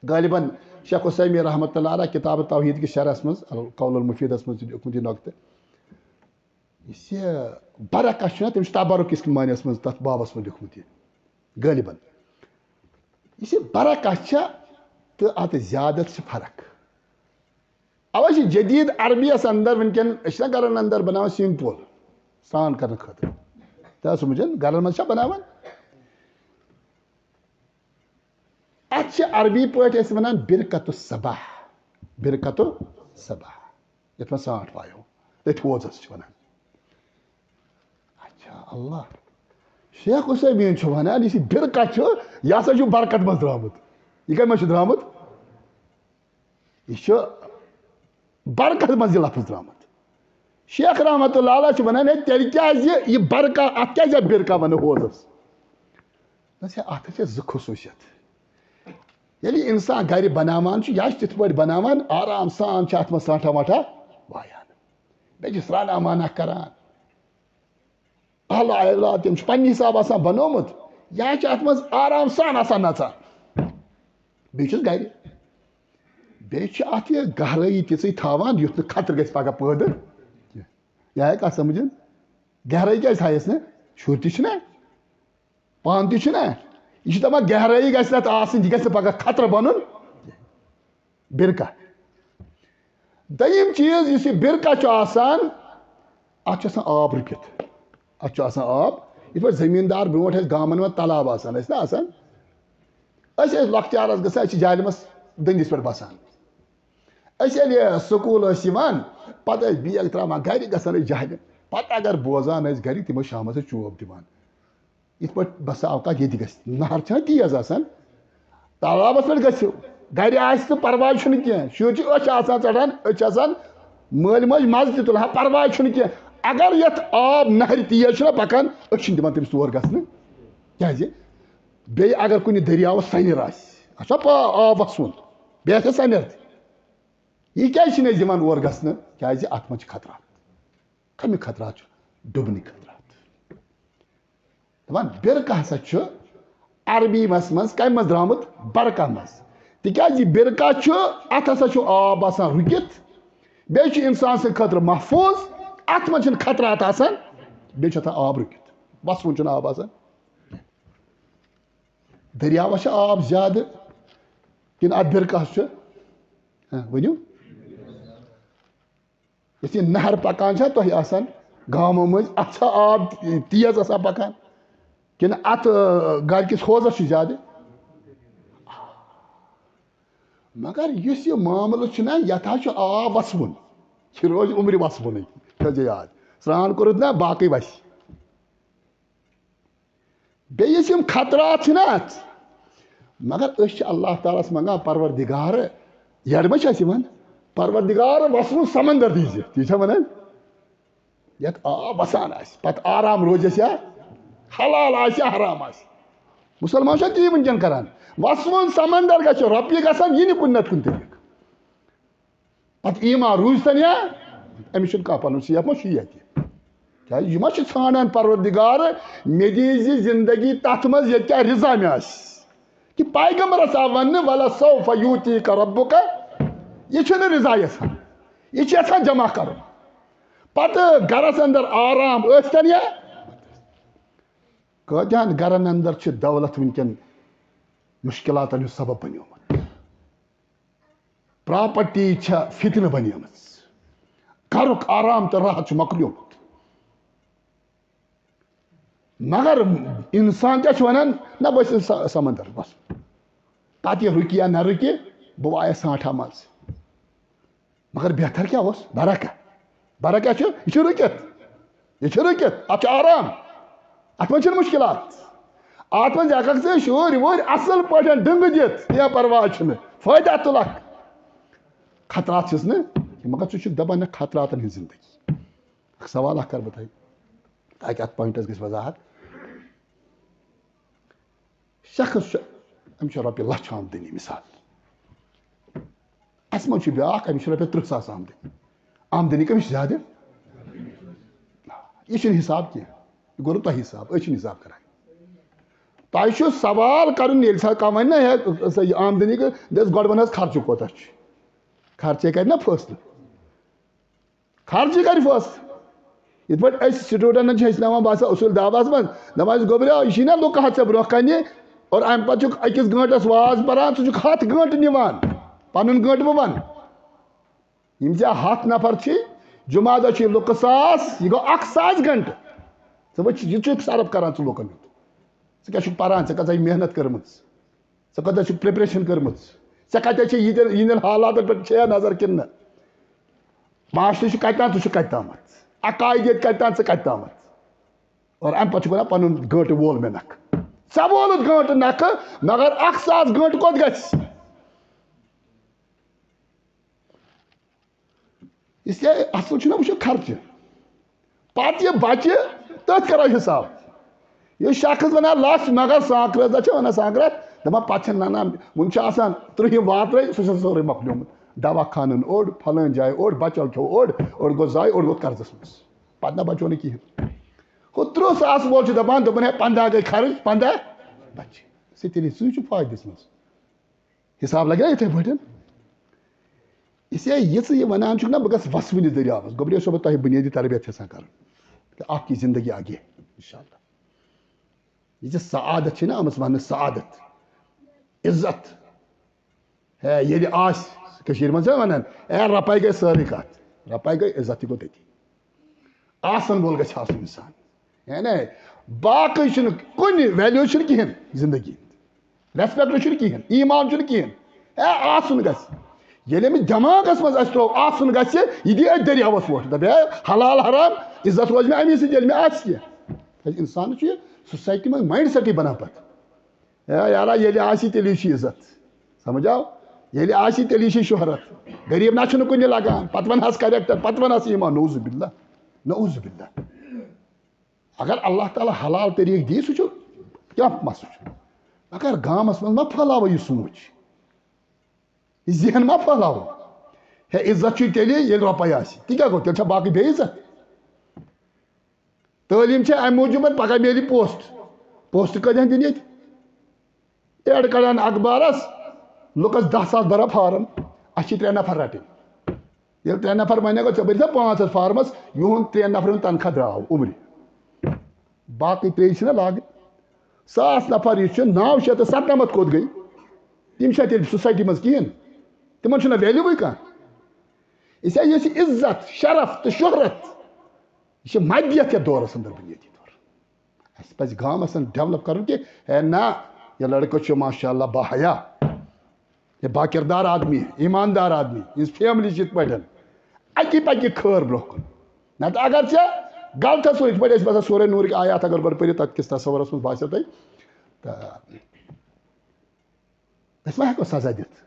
غٲلباً شیخ عثیمین رحمتہ اللہ علیہ کتاب توحید کِس شرحس منٛز، القول المفیدس منٛز تہِ لیوٗکھمُت یہِ نۄقطہٕ۔ یُس یہِ برکت چھُنہ، تٔمۍ چھُ تبرک کِس معنیَس منٛز تَتھ بابَس منٛز لیوٗکھمُت یہِ، غٲلباً۔ یُس یہِ برکت چھےٚ تہٕ اَتھ زیادت چھِ فرق۔ اَوَے چھِ جدیٖد عربیَس اندر وٕنکٮ۪ن، أسۍ چھِنہ گرَن اندر بَناوان simple، سرٛان کرنہٕ خٲطرٕ۔ تۄہہِ آسِوٕ سمجھان، گرَن منٛز چھا بَناوان؟ اَتھ چھِ عربی پٲٹھۍ أسۍ وَنان برکت الصباح۔ برکت الصباح۔ یَتھ منٛز سرٛانٛٹھ وایو، تٔتھۍ ووزَس چھِ وَنان۔ اچھا، اللہ۔ شیخ عثیمین چھُ وَنان، یُس یہِ برکت چھُ، یہِ ہسا چھُ برکت منٛز درٛامُت۔ یہِ کَمہِ منٛز چھُ درٛامُت؟ یہِ چھُ برکت منٛز یہِ لفظ درٛامُت۔ شیخ رحمتہ اللہ علیہ چھُ وَنان، ہے، تیٚلہِ کیٛازِ یہِ برکت، اَتھ کیٛازِ اَتھ برکت وَنہٕ ووزَس؟ دوٚپنَس، ہے، اَتھ چھِ زٕ خصوٗصیت۔ ییٚلہِ اِنسان گَرِ بَناوان چھُ، یہِ چھُ تِتھ پٲٹھۍ بَناوان، آرام سان چھِ اَتھ منٛز سرٛانٛٹھا وانٛٹھا وایان۔ بیٚیہِ چھِ سرٛانہٕ اَمانہ کَران۔ اہل عیال تٔمۍ چھُ پننہِ حساب آسان بنومُت، یا چھُ اتھ منٛز آرام سان آسان نژان۔ بیٚیہِ چھُس گرِ۔ بیٚیہِ چھِ اتھ یہِ گہرٲیی تِژٕے تھاوان، یُتھ نہٕ خطرٕ گژھِ پگاہ پٲدٕ کینٛہہ۔ یہِ آیا کتھ سمجھن؟ گہرٲیی کیازِ تھایس نہٕ؟ شُرۍ تہِ چھِنہ، پانہٕ تہِ چھُنہ۔ یہِ چھُ دپان گہرٲیی گژھِ نہٕ اتھ آسٕنۍ، یہِ گژھِ نہٕ پگاہ خطرٕ بنُن۔ برکہ۔ دوٚیِم چیٖز، یُس یہِ برکہ چھُ آسان، اَتھ چھُ آسان آب رُکِتھ۔ اَتھ چھُ آسان آب۔ یِتھ پٲٹھۍ زٔمیٖندار برونٛٹھ ٲسۍ گامَن منٛز تَلاب آسان، ٲسۍ نہ آسان؟ أسۍ ٲسۍ لۄکچارَس گژھان، أسۍ چھِ جہلِمَس دٔنٛدِس پٮ۪ٹھ بَسان۔ أسۍ ییٚلہِ سکوٗل ٲسۍ یِوان، پَتہٕ ٲسۍ بیگ ترٛاوان گَرِ، گژھان ٲسۍ جہلِم۔ پَتہٕ اگر بوزان ٲسۍ گَرِکۍ، تِم ٲسۍ شامَس اَسہِ چوب دِوان۔ یِتھ پٲٹھۍ بسا اوقات ییٚتہِ گژھِ، نہر چھَنہ تیز آسان، تالابَس پٮ۪ٹھ گژھِو، گرِ آسہِ تہٕ پرواے چھُنہٕ کینٛہہ، شُرۍ چھِ أچھ آسان ژَٹان، أچھ آسان، مٲلۍ مٲج مَزٕ تہِ تُلان، پرواے چھُنہٕ کینٛہہ۔ اگر یَتھ آب نہرِ تیز چھُنہ پَکان، أسۍ چھِنہٕ دِوان تٔمِس تور گژھنہٕ، کیٛازِ؟ بیٚیہِ اگر کُنہِ دٔریاوَس سَنٮ۪ر آسہِ، اَتھ چھا پا-، آب وَسُن، بیٚیہِ آسہِ سَنٮ۪ر تہِ، یہِ کیٛازِ چھِنہٕ أسۍ دِوان اور گژھنہٕ؟ کیٛازِ اَتھ منٛز چھِ خطرات۔ کَمِکۍ خطرات چھِ؟ ڈُبنٕکۍ خطرات۔ دَپان، برکہ ہسا چھُ عربی مس منٛز کَمہِ منٛز درٛامُت؟ برکہ منٛز۔ تِکیٛازِ یہِ برکہ چھُ، اَتھ ہسا چھُ آب آسان رُکِتھ، بیٚیہِ چھُ اِنسان سٕنٛدِ خٲطرٕ محفوٗظ، اَتھ منٛز چھِنہٕ خطرات آسان، بیٚیہِ چھُ آسان آب رُکِتھ، وَسوُن چھُنہٕ آب آسان۔ دٔریاوَس چھُ آب زیادٕ کِنہٕ اَتھ برکَس چھُ؟ ہاں، ؤنِو۔ یُس یہِ نہر پکان چھا تۄہہِ آسان گامو مٔنٛزۍ، اتھ چھا آب تیز آسان پکان؟ کِنہٕ اتھ، آ، گرِ کِس حوضس چھُ زیادٕ؟ مگر یُس یہِ معاملہٕ چھُنہ، یتھ حظ چھُ آب وسوُن، یہِ روزِ عمرِ وسوُنٕے۔ تھٲیزِ یاد، سرٛان کوٚرُتھ نہ، باقٕے وسہِ۔ بیٚیہِ یُس یِم خطرات چھِنہ اَتھ، مگر أسۍ چھِ اللہ تعالیٰ ہَس منٛگان، پروردگار، یَڈ ما چھِ اَسہِ یِوان؟ پروردگار، وَسوُن سمندر دیٖزِ، تی چھا وَنان؟ یَتھ آب وَسان آسہِ، پَتہٕ آرام روزِ اَسہِ یا حلال آسہِ یا حرام آسہِ۔ مُسلمان چھا تی وٕنکٮ۪ن کَران؟ وَسوُن سمندر گژھِ، رۄپیہِ گژھن، یہِ نہٕ کُنہِ نَتہٕ کُنہِ طریٖقہٕ۔ پتہٕ ایمان روٗزتن یا؟ أمِس چھُنہٕ کانٛہہ پنُن سیف ما چھُ ییٚتہِ؟ کیٛازِ یہِ ما چھُ ژھانڈان پروردگار، مےٚ دیٖزِ زندگی تتھ منٛز ییٚتہِ کیٛاہ رضا مےٚ آسہِ؟ کہِ پیغمبرس آو وننہٕ، "ولسوف یوتیک ربک"، یہِ چھُنہٕ رضا یژھان، یہِ چھُ یژھان جمع کرُن۔ پتہٕ گرس اندر آرام ٲسۍتن یا؟ کٲتیٛاہن گرن اندر چھِ دولت وٕنکٮ۪ن مشکلاتن ہُنٛد سبب بنیومُت۔ پراپرٹی چھےٚ فتنہٕ بنیمٕژ، گرُک آرام تہٕ راحت چھُ مۄکلیومُت۔ مگر انسان کیٛاہ چھُ ونان؟ نہ، بہٕ ٲسۍ سا-، سمندر بس، پتہٕ یہِ رُکہِ یا نہ رُکہِ، بہٕ وایَس سانٛٹھا منٛز۔ مگر بہتر کیٛاہ اوس؟ برکہ۔ برکہ چھُ، یہِ چھُ رُکِتھ۔ یہِ چھُ رُکِتھ، اتھ چھُ آرام، اتھ منٛز چھِنہٕ مُشکلات۔ اتھ منٛز ہٮ۪ککھ ژٕ شُرۍ وُرۍ اصل پٲٹھۍ ڈٕنٛگہٕ دِتھ، کینٛہہ پرواے چھُنہٕ، فٲیدٕ تُلکھ۔ خطرات چھِس نہٕ، مگر ژٕ چھُکھ دپان نہ، خطراتن ہٕنٛز زندگی۔ اکھ سوال اکھ کرٕ بہٕ تۄہہِ، تاکہِ اتھ پوینٹس گژھِ وضاحت۔ شخص چھُ، أمِس چھِ رۄپیہِ لچھ آمدنی مثال۔ اَسہِ منٛز چھُ بیٛاکھ، أمِس چھِ رۄپیہِ تٕرٛہ ساس آمدنی۔ آمدنی کٔمِس چھِ زیادٕ؟ یہِ چھُنہٕ حساب کینٛہہ۔ یہِ گوٚو نہٕ تۄہہِ حساب، أسۍ چھِنہٕ حساب کران۔ تۄہہِ چھُ سوال کرُن، ییٚلہِ سا کانٛہہ وَنہِ نہ، ہے، سا یہِ آمدنی کۭژ، دَپٮ۪س گۄڈٕ وَن حظ خرچہٕ کوٗتاہ چھُ۔ خرچے کرِ نہ فٲصلہٕ۔ خرچہٕ کرِ فٲصلہٕ۔ یِتھ پٲٹھۍ أسۍ سٹوڈنٹن چھِ ہیٚچھناوان، بہٕ آسہٕ اصوٗل دعوس منٛز، دپان چھِس، "گوٚبریا، یہِ چھِی نا لُکہٕ ہتھ ژےٚ برونٛہہ کنہِ، اور امہِ پتہٕ چھُکھ أکِس گٲنٛٹس واز پران، ژٕ چھُکھ ہتھ گٲنٛٹہٕ نِوان، پنُن گٲنٛٹہٕ مہٕ ون۔ یِم ژےٚ ہتھ نفر چھی، جمعہ دۄہ چھی لُکہٕ ساس، یہِ گوٚو اکھ ساس گٲنٛٹہٕ۔ ژٕ وٕچھ، یہِ چھُکھ صرف کران ژٕ لُکن ہُنٛد۔ ژٕ کیٛاہ چھُکھ پران، ژےٚ کۭژاہ چھِ محنت کٔرمٕژ؟" ژٕ کۭژاہ چھُکھ preparation کٔرمٕژ؟ ژےٚ کَتہِ چھےٚ ییٖتٮ۪ن، یِہِنٛدٮ۪ن حالاتَن پٮ۪ٹھ چھےٚ نظر کِنہٕ نہٕ؟ معاشرٕ چھُ کَتہِ تام، ژٕ چھُکھ کَتہِ تامَتھ؟ عقایدِیت کَتہِ تام، ژٕ کَتہِ تامَتھ؟ اور اَمہِ پَتہٕ چھُکھ وَنان پَنُن گٲنٛٹہٕ وول مےٚ نَکھٕ۔ ژےٚ وولُتھ گٲنٛٹہٕ نَکھٕ، مگر اَکھ ساس گٲنٛٹہٕ کوٚت گژھِ؟ اس لیے اصل چھُنہ وٕچھُن خرچہٕ۔ پتہٕ یہِ بچہِ، تٔتھۍ کرو حساب۔ یہِ شخص ونان لچھ، مگر سانکرس دہ چھِ ونان سانکرس، دپان پتہٕ چھِ ننان، وُنہِ چھُ آسان ترٛہِم واترے، سُہ چھُ سورُے مۄکلیومُت۔ دوا خانن اوٚڑ، فلٲنۍ جایہِ اوٚڑ، بچو کھیوٚو اوٚڑ، اوٚڑ گوٚو ضایع، اوٚڑ ووت قرضس منٛز۔ پتہٕ نہ بچو نہٕ کِہینۍ۔ ہُہ ترٕٛہ ساس وول چھُ دپان، دوٚپُن ہے پنٛداہ گٔے خرٕچ، پنٛداہ بچہِ۔ سُہ تیٚلہِ سُے چھُ فٲیدس منٛز۔ حساب لگہِ نا یِتھَے پٲٹھۍ؟ اس لیے یہِ ژٕ یہِ وَنان چھُکھ نا، بہٕ گژھٕ وَسوٕنِس دٔریاوَس، گوٚبرِو، یہِ چھُسو بہٕ تۄہہِ بُنیٲدی تربیت یَژھان کَرُن۔ تہٕ اَکھ یہِ زندگی اَگے، اِنشاءاللہ۔ یہِ چھِ سعادت چھِ نا آمٕژ وَننہٕ، سعادت، عزت۔ ہے، ییٚلہِ آسہِ، کٔشیٖرِ منٛز چھِنہ وَنان، "اے، رۄپَے گٔے سٲرٕے کَتھ، رۄپَے گٔے، عزت تہِ گوٚو تٔتی۔" آسن وول گژھِ آسُن انسان۔ یعنی باقٕے چھُنہٕ کُنہِ value چھُنہٕ کِہیٖنۍ زندگی ہُنٛد۔ Respect چھُنہٕ کِہیٖنۍ، ایمان چھُنہٕ کِہیٖنۍ۔ ہے، آسُن گژھِ۔ ییٚلہِ أمِس دٮ۪ماغس منٛز اَسہِ ترٛوو آسُن گژھِ، یہِ دی أتھۍ دٔریاوَس ووٹ۔ دَپہِ، ہے، حلال حرام عزت روزِ مےٚ اَمی سۭتۍ، ییٚلہِ مےٚ آسہِ کینٛہہ۔ کیٛازِ اِنسانَس چھُ یہِ society منٛز mindset بَنان پَتہٕ۔ ہے یارا، ییٚلہِ آسہِ تیٚلی چھِ عزت۔ سمجھ آو؟ ییٚلہِ آسہِ تیٚلی چھِ شہرت۔ غریٖب نہ چھُنہٕ کُنہِ لگان۔ پتہٕ ونہس character، پتہٕ ونہس ایمان۔ نعوذ باللہ، نعوذ باللہ۔ اگر اللہ تعالیٰ حلال طریٖقہٕ دی، سُہ چھُ کیٛاہ مسلہٕ چھُ؟ مگر گامس منٛز ما پھٔہلاوو یہِ سونٛچ؟ یہِ ذہن ما پھٔہلاوو؟ ہے، عزت چھُے تیٚلی، ییٚلہِ رۄپَے آسہِ۔ تہِ کیٛاہ گوٚو؟ تیٚلہِ چھا باقٕے بے عزت؟ تعلیٖم چھےٚ اَمہِ موٗجوٗب، پَگاہ میلہِ post۔ Post کَتٮ۪ن دِنۍ ییٚتہِ؟ Ad کَڑان اخبارَس، لُکس دَہ ساس بَران فارم، اَسہِ چھِ ترٛےٚ نفر رَٹٕنۍ۔ ییٚلہِ ترٛےٚ نفر وَنہِ گوٚو، ژےٚ بٔرۍ زِ پانٛژھ ہَتھ فارمس، یِہُنٛد ترٛٮ۪ن نفرن تنخواہ درٛاو اوٚبرِ۔ باقٕے ترٛیٚیہِ چھِنہ لاگٕنۍ۔ ساس نفر یُس چھُ، نَو شیٚتھ تہٕ سَتنَمَتھ کوٚت گٔے؟ تِم چھا تیٚلہِ سوسایٹی منٛز کِہیٖنۍ؟ تِمن چھُنہ ویلیوٕے کانٛہہ۔ یہِ چھا، یُس یہِ عزت، شرف تہٕ شہرت، یہِ چھِ مدیت یَتھ دورس اندر بُنیٲدی طور۔ اَسہِ پَزِ گامَس اندر ڈیولپ کَرُن کہِ ہے نہ، یہِ لڑکہٕ چھُ ماشاء اللہ باحیا، یہِ باکردار آدمی، ایماندار آدمی، یِہٕنٛز فیملی چھِ یِتھ پٲٹھۍ، اَکی پَکہِ خٲر برٛونٛہہ کُن۔ نَتہٕ اگر ژےٚ غلطس وۄنۍ یِتھ پٲٹھۍ اَسہِ باسان سورہ نوٗرٕکۍ آیات اگر گۄڈٕ پٔرِو، تَتھ کِس تصورس منٛز باسیو تۄہہِ، تہٕ أسۍ ما ہٮ۪کو سزا دِتھ؟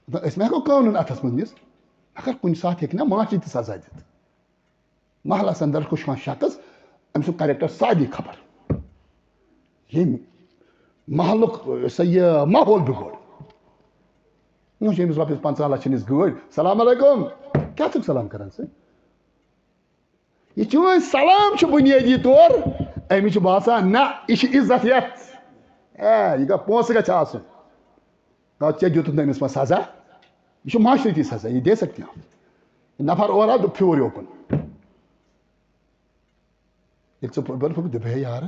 مطلب، أسۍ ما ہٮ۪کو قانوٗن اَتھس منٛز نِتھ؟ مگر کُنہِ ساتہٕ ہیٚکہِ نا معاشرٕ تہِ سزا دِتھ۔ محلس اندر کُس کانٛہہ شخص، أمۍ سُنٛد کریکٹر سارنٕے خبر۔ ییٚمۍ محلُک، یہِ سا یہِ ماحول بِگوڑ۔ وۄنۍ چھِ أمِس رۄپیَس پنٛژاہ لَچھَن ہِنٛز گٲڑۍ۔ "سلام علیکم۔" کیٛاہ چھُکھ سلام کران ژٕ؟ یہِ چٲنۍ سلام چھُ بُنیٲدی طور، أمِس چھُ باسان، نہ، یہِ چھِ عزت یَتھ۔ اے، یہِ گوٚو پونٛسہٕ گژھِ آسُن۔ گوٚو ژےٚ دیُتُتھ نہٕ أمِس وۄنۍ سزا، یہِ چھُ معاشرتی سزا، یہِ دے سکتے ہیں۔ یہِ نفر اورٕ آو، دوٚپ، "پھیوٗر یوکُن۔" ییٚلہِ ژٕ پھُ-، بہٕ دوٚپُکھ، دوٚپُے ہے یارٕ،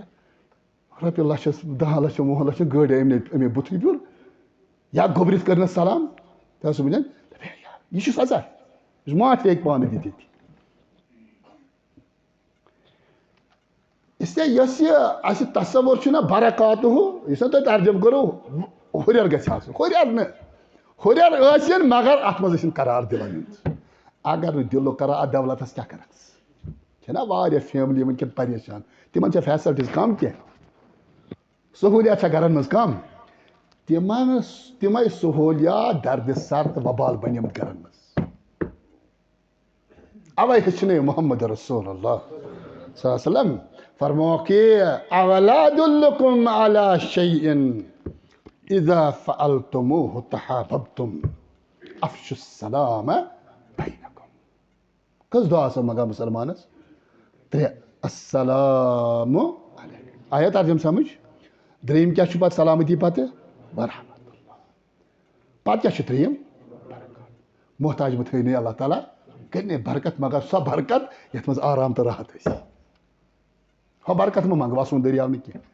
رۄپیہِ لَچھَس، دَہَن لَچھَن، وُہَن لَچھَن گٲڑۍ أمۍ نے، أمۍ بُتھٕے پیوٚر۔ یا گوٚبرِتھ کٔرنَس سلام۔ تہٕ سُہ بنیٛن، دوٚپُے ہے یارٕ، یہِ چھُ سزا۔ یہِ چھُ معاف تہِ ہیٚکہِ پانہٕ دِتھ ییٚتہِ۔ اس لیے یۄس یہِ اَسہِ تصوُر چھُ نہ برکاتہُ، یُس نہ تۄہہِ ترجمہٕ کوٚروُ، ہُرٮ۪ر گژھِ آسُن۔ ہُرٮ۪ر نہٕ، ہُرٮ۪ر ٲسِن، مگر اَتھ منٛز ٲسِن قرار دِوان یُن۔ اگر نہٕ دِلُک قرار، اَتھ دولتَس کیٛاہ کَرَکھ ژٕ؟ چھےٚ نہ واریاہ فیملی وٕنکیٚن پریشان، تِمن چھےٚ فیسلٹیٖز کم کینٛہہ، سہوٗلیات چھےٚ گرن منٛز کم۔ تِمن، تِمے سہوٗلیات درد سر تہٕ وبال بنیمٕتۍ گرن منٛز۔ اوے ہیٚچھنٲے محمد رسول اللہ صلی اللہ علیہ وسلم فرموو کہ، "اولا ادلکم علی شیء اذا فعلتموه تحاببتم، افشوا السلام بینکم۔" کٔژ دۄہ آسان مگر مسلمانس؟ ترٛےٚ۔ السلام علیکم۔ آیا ترجمہٕ سمجھ؟ دوٚیِم کیٛاہ چھُ پتہٕ سلامتی پتہٕ؟ ورحمت اللہ۔ پتہٕ کیٛاہ چھُ ترٛیٚیِم؟ برکت۔ محتاج مہٕ تھٲینٕے اللہ تعالیٰ، کٔرنٕے برکت، مگر سۄ برکت یتھ منٛز آرام تہٕ راحت آسہِ۔ ہۄ برکت مہ منٛگ، وسُن دٔریاو نہٕ کینٛہہ۔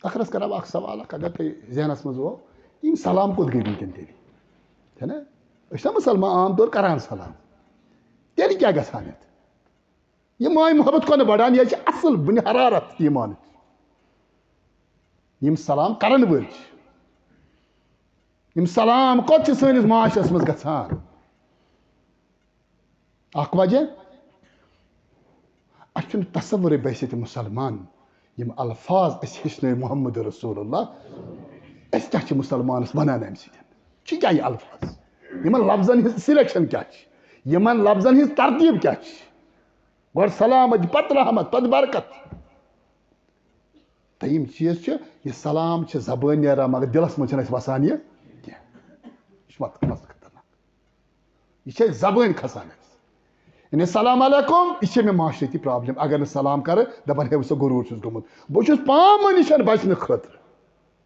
ٲخرس کرو اکھ سوال اکھ، اگر تۄہہِ ذہنس منٛز اوس، یِم سلام کوٚت گٔے وٕنکیٚن تیٚلہِ؟ چھےٚ نہ؟ أسۍ چھِنہ مسلمان عام طور کران سلام، تیٚلہِ کیٛاہ گژھان یتھ؟ یہِ ماے محبت کۄنہٕ بڑان، یہِ چھِ اصل بُنہِ حرارت ایمانٕچ۔ یِم سلام کرن وٲلۍ چھِ، یِم سلام کوٚت چھِ سٲنِس معاشرس منٛز گژھان؟ اکھ وجہ، اَسہِ چھُنہٕ تصورٕے بحیثیت مسلمان، یِم الفاظ اَسہِ ہیٚچھنٲے محمد رسول اللہ، أسۍ کیٛاہ چھِ مسلمانس وَنان اَمہِ سۭتۍ؟ چھِ کیٛاہ یہِ الفاظ؟ یِمن لفظن ہٕنٛز سِلیکشن کیٛاہ چھِ؟ یِمن لفظن ہٕنٛز ترتیٖب کیٛاہ چھِ؟ گۄڈٕ سلامت، پتہٕ رحمت، پتہٕ برکت۔ تہٕ یِم چیٖز چھِ، یہِ سلام چھِ زبٲنۍ نیران، مگر دِلس منٛز چھِنہٕ اَسہِ وسان یہِ کینٛہہ۔ یہِ چھُ مت-، مسلہٕ خطرناک۔ یہِ چھِ اَسہِ زبٲنۍ کھسان اَسہِ۔ یعنی، "السلام علیکم"، یہِ چھِ مےٚ معاشرتی پرابلم۔ اگر نہٕ سلام کرٕ، دپان، "ہے، وٕچھ سا، غروٗر چھُس گوٚمُت۔" بہٕ چھُس پانہٕ ؤنۍ نِشن بچنہٕ خٲطرٕ۔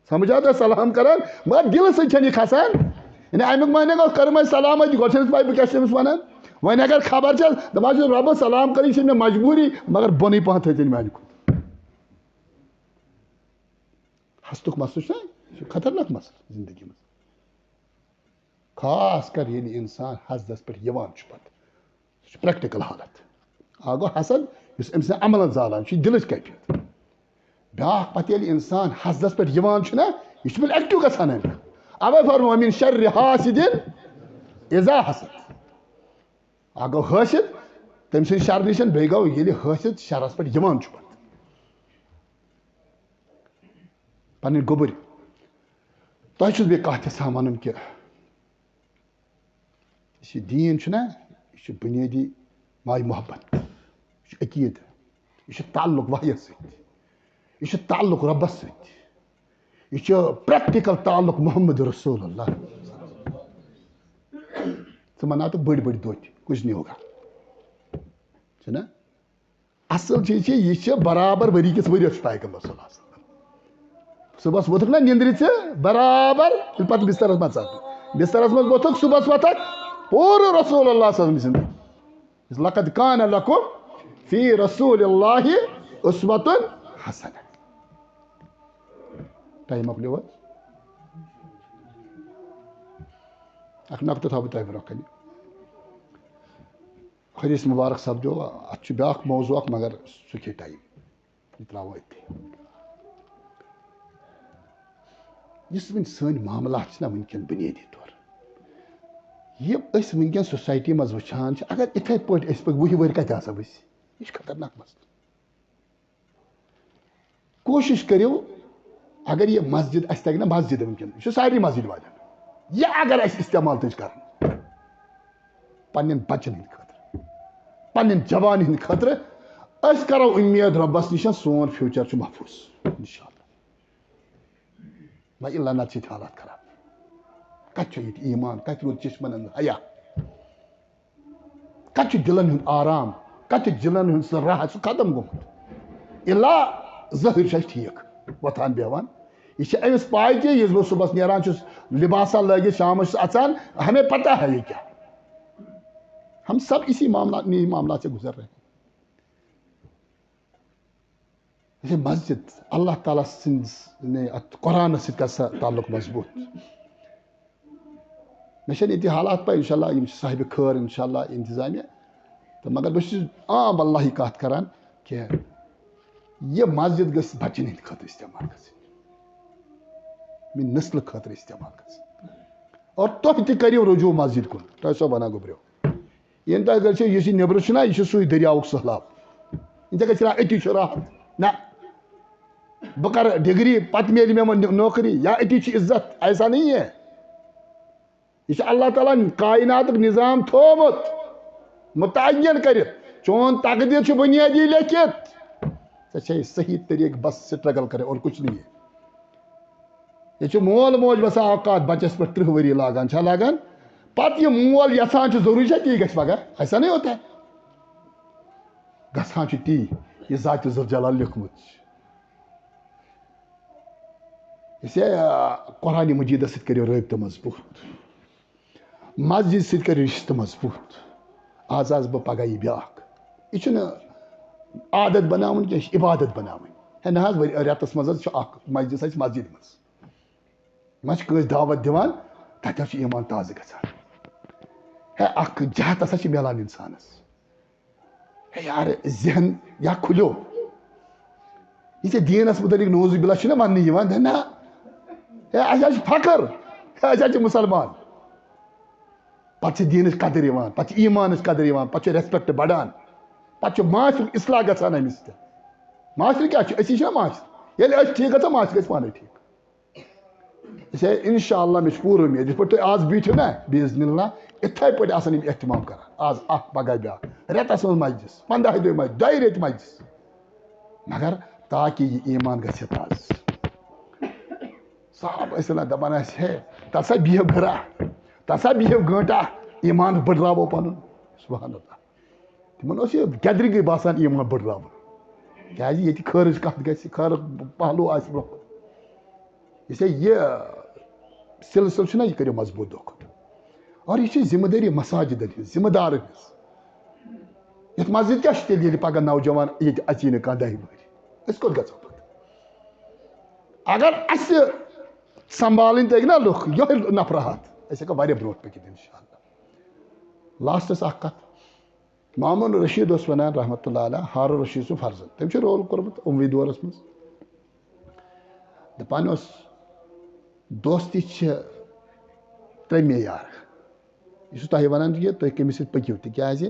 سمجھ آو تۄہہِ؟ سلام کران، مگر دِلہٕ سۭتۍ چھَنہٕ یہِ کھسان۔ یعنی، اَمیُک معنی گوٚو، کٔرٕم اَسہِ سلام اَتہِ، گۄڈٕ چھَنہٕ اَسہِ پَے بہٕ کیٛاہ چھُس أمِس وَنان۔ وۄنۍ اگر خبر چھَس، دَپان چھُس، "رۄبَس سلام کَرٕنۍ چھِ مےٚ مجبوٗری، مگر بۄنٕے پَہَن تھٲیزِ مےٚ میٛانہِ کھۄتہٕ۔" حسدُک مسلہٕ چھُنہ، یہِ چھُ خطرناک مسلہٕ زندگی منٛز۔ خاص کر ییٚلہِ اِنسان حسدَس پٮ۪ٹھ یِوان چھُ پَتہٕ۔ سُہ چھُ پریکٹیکل حالت۔ اکھ گوٚو حسد، یُس أمۍ سٕنٛدۍ عملن زالان چھُ، یہِ دِلٕچ کیفیت۔ بیٛاکھ پتہٕ ییٚلہِ اِنسان حسدس پٮ۪ٹھ یِوان چھُنہ، یہِ چھُ پتہٕ ایکٹیو گژھان اَمہِ پتہٕ۔ اوے فرموو، "من شر حاسد اذا حسد۔" اکھ گوٚو حٲسد، تٔمۍ سٕنٛدِ شرٕ نِش، بیٚیہِ گوٚو ییٚلہِ حٲسد شرس پٮ۪ٹھ یِوان چھُ پتہٕ۔ پنٕنۍ گوٚبٕرۍ۔ تۄہہِ چھُس بیٚیہِ کتھ یژھان ونُن کہِ یُس یہِ دیٖن چھُنہ، یہِ چھُ بُنیٲدی ماے محبت، یہِ چھُ عقیٖدٕ، یہِ چھُ تعلق وحیَس سۭتۍ، یہِ چھُ تعلق رۄبَس سۭتۍ، یہِ چھُ پریکٹیکل تعلق محمد رسول اللہ۔ ژٕ مَناو تہٕ بٔڑۍ بٔڑۍ دۄہ تہِ، کچھ نہیں ہوگا۔ چھُنہ؟ اصل چیٖز چھِ، یہِ چھِ برابر ؤری کِس ؤریَس چھُ پیغمبر صلی اللہ علیہ وسلم۔ صُبحس ووٚتھُکھ نا نِندرِ ژٕ برابر، ییٚلہِ پتہٕ بسترس منٛز ژَٹ۔ بسترس منٛز ووٚتھُکھ، صُبحس وۄتھکھ، پوٗرٕ رسول اللہ صلی اللہ علیہ وسلم سُنٛد۔ لقد کان لکم فی رسول اللہ اسوۃ حسنہ۔ ٹایم مۄکلیو حظ۔ اکھ نقطہٕ تھاوٕ بہٕ تۄہہِ برونٛہہ کنہِ۔ حدیث مبارک سپدیو، اتھ چھُ بیاکھ موضوع اکھ، مگر سُہ کھیٚیہِ ٹایم۔ یہِ ترٛاوو أتھی۔ یُس وۄنۍ سٲنۍ معاملات چھِ نہ وٕنکیٚن بُنیٲدی طور، یہِ أسۍ وٕنکیٚن سوسایٹی منٛز وٕچھان چھِ، اگر یِتھَے پٲٹھۍ أسۍ پٔکۍ وُہہِ ؤرۍ کَتہِ آسو أسۍ؟ یہِ چھُ خطرناک مسلہٕ۔ کوٗشِش کٔرِو، اگر یہِ مسجد اَسہِ تَگہِ نہ مسجد وٕنکیٚن، یہِ چھُ سارنٕے مسجد والٮ۪ن، یہِ اگر اَسہِ استعمال تہِ چھِ کَرُن، پننٮ۪ن بچن ہٕنٛدِ خٲطرٕ، پننٮ۪ن جوانن ہٕنٛدِ خٲطرٕ، أسۍ کرو اُمید رۄبس نِش، سون فیوچر چھُ محفوظ، انشاءاللہ۔ وۄنۍ الا نتہٕ چھِ ییٚتہِ حالات خراب۔ کتہِ چھُ ییٚتہِ ایمان؟ کتہِ روٗد چشمن ہُنٛد حیا؟ کتہِ چھُ دِلن ہُنٛد آرام؟ کتہِ چھُ دِلن ہُنٛد سُہ راحت، سُہ ختم گوٚمُت؟ الا ظٲہِر چھُ اَسہِ ٹھیٖک وۄتھان بیٚہوان۔ یہِ چھِ أمِس پاے کہِ یُس بہٕ صُبحس نیران چھُس، لباسا لٲگِتھ شامس چھُس اژان، ہمیں پتہ ہے یہ کیا۔ ہم سب اسی معاملات میں، معاملات سے گزر رہے ہیں۔ یہِ مسجد، اللہ تعالیٰ سٕنٛز، نے، اتھ قرآنس سۭتۍ کر سا تعلق مضبوط۔ مےٚ چھَنہٕ ییٚتہِ حالات پَے، انشاءاللہ یِم چھِ صاحبِ خٲر، انشاءاللہ انتظامیہ۔ تہٕ مگر بہٕ چھُس عام واللہ کَتھ کَران کہِ یہِ مسجد گٔژھ بَچَن ہِنٛدِ خٲطرٕ استعمال گژھٕنۍ، میٛانہِ نسلہٕ خٲطرٕ استعمال گژھٕنۍ۔ اور تُہۍ تہِ کٔرِو رجوع مسجد کُن، تۄہہِ چھَسو وَنان گوٚبرِو۔ یِنہٕ تۄہہِ گژھِ، یُس یہِ نیٚبرٕ چھُنہ، یہِ چھُ سُے دٔریاوُک سٔہلاب۔ یِنہٕ تۄہہِ گژھِ، أتی چھُ راحت۔ نہ، بہٕ کَرٕ ڈگری، پتہٕ میلہِ مےٚ وۄنۍ نوکری، یا أتی چھِ عزت، ایسا نہیں ہے۔ یہِ چھُ اللہ تعالیٰ ہن کائناتُک نظام تھوومُت، متعین کٔرِتھ۔ چون تقدیر چھُ بنیٲدی لیکھِتھ۔ ژےٚ چھے صحیح طریقہٕ بس struggle کرٕنۍ اور کچھ نہیں ہے۔ یہِ چھُ مول موج بسا اوقات بچس پٮ۪ٹھ ترٕٛہ ؤری لاگان، چھا لاگان؟ پتہٕ یہِ مول یژھان چھُ ضروٗری چھا تی گژھِ پگاہ؟ ایسا نہیں ہوتا ہے۔ گژھان چھُ تی، یہِ ذاتِ ذوالجلال لیوٚکھمُت چھُ۔ اس لیے، آ، قرآن مجیدس سۭتۍ کٔرِو رٲبطہٕ مضبوٗط، مسجد سۭتۍ کٔرِو رشتہٕ مضبوٗط۔ آز آسہٕ بہٕ، پگاہ یی بیٛاکھ۔ یہِ چھُنہٕ عادت بناوُن کینٛہہ، یہِ چھِ عبادت بناوٕنۍ۔ ہے نہ حظ، ؤرۍ، رٮ۪تس منٛز حظ چھُ اکھ مجلس اَسہِ مسجدِ منٛز۔ ما چھِ کٲنٛسہِ دعوت دِوان، تتہِ حظ چھُ ایمان تازٕ گژھان۔ ہے، اکھ جہت ہسا چھِ میلان انسانس۔ ہے یار، ذہن یا کھُلیو۔ یہِ ژےٚ دیٖنس مُتعلق نعوذ باللہ چھُنہ وننہٕ یِوان، دَپہِ نہ، ہے، اَسہِ حظ چھُ فخر، ہے، أسۍ حظ چھِ مُسلمان۔ پتہٕ چھِ دیٖنٕچ قدٕر یِوان، پتہٕ چھِ ایٖمانٕچ قدٕر یِوان، پتہٕ چھُ respect بڑان، پتہٕ چھُ معاشرُک اصلاح گژھان اَمہِ سۭتۍ۔ معاشرٕ کیٛاہ چھُ؟ أسی چھِنہ معاشرٕ۔ ییٚلہِ أسۍ ٹھیٖک گژھو، معاشرٕ گژھِ پانے ٹھیٖک۔ أسۍ ہے، انشاءاللہ، مےٚ چھُ پوٗرٕ اُمید، یِتھ پٲٹھۍ تُہۍ آز بیٖٹھِو نا، باذن اللہ، یِتھَے پٲٹھۍ آسن یِم اہتمام کران۔ آز اکھ، پگاہ بیٛاکھ، رٮ۪تس منٛز مجلس، پنٛداہہِ دۄہہِ مجلس، دۄیہِ ریٚتہِ مجلس۔ مگر تاکہِ یہِ ایٖمان گژھِ تازٕ۔ صاحب ٲسۍ وَنان، دَپان ٲسۍ، "ہے، تَتھ سا بِہِو گٔرا، تَتھ سا بِہِو گٲنٛٹا، ایٖمان بٔڈراوو پَنُن۔" سبحان اللہ۔ تِمن اوس یہِ گیدرِنگٕے باسان ایٖمان بٔڈراوُن۔ کیٛازِ ییٚتہِ خٲرٕچ کَتھ گژھِ، خٲرُک پہلو آسہِ برٛونٛہہ کُن۔ یُس یہِ سلسلہٕ چھُنہ، یہِ کٔرِو مضبوٗط دۄہ کھۄتہٕ دۄہ۔ اور یہِ چھِ ذمہٕ دٲری مساجدن ہٕنٛز، ذمہٕ دارن ہٕنٛز۔ یَتھ مسجد کیٛاہ چھُ تیٚلہِ، ییٚلہِ پگاہ نوجوان ییٚتہِ اَژی نہٕ کانٛہہ دَہہِ ؤہرِ؟ أسۍ کوٚت گژھو پتہٕ؟ اگر اَسہِ سنبھالٕنۍ تٔگۍ نا لُکھ، یِہوٚے نفرٕ ہَتھ، أسۍ ہٮ۪کو واریاہ برٛونٛٹھ پٔکِتھ، انشاءاللہ۔ لاسٹس اکھ کتھ، مامون رشید اوس ونان، رحمت اللہ علیہ، ہارون رشید سُنٛد فرزند، تٔمۍ چھُ رول کوٚرمُت اُموی دورس منٛز۔ دپان اوس، دوستی چھِ ترٛےٚ معیار۔ یہِ چھُ تۄہہِ ونان کہِ تُہۍ کٔمِس سۭتۍ پٔکِو، تِکیازِ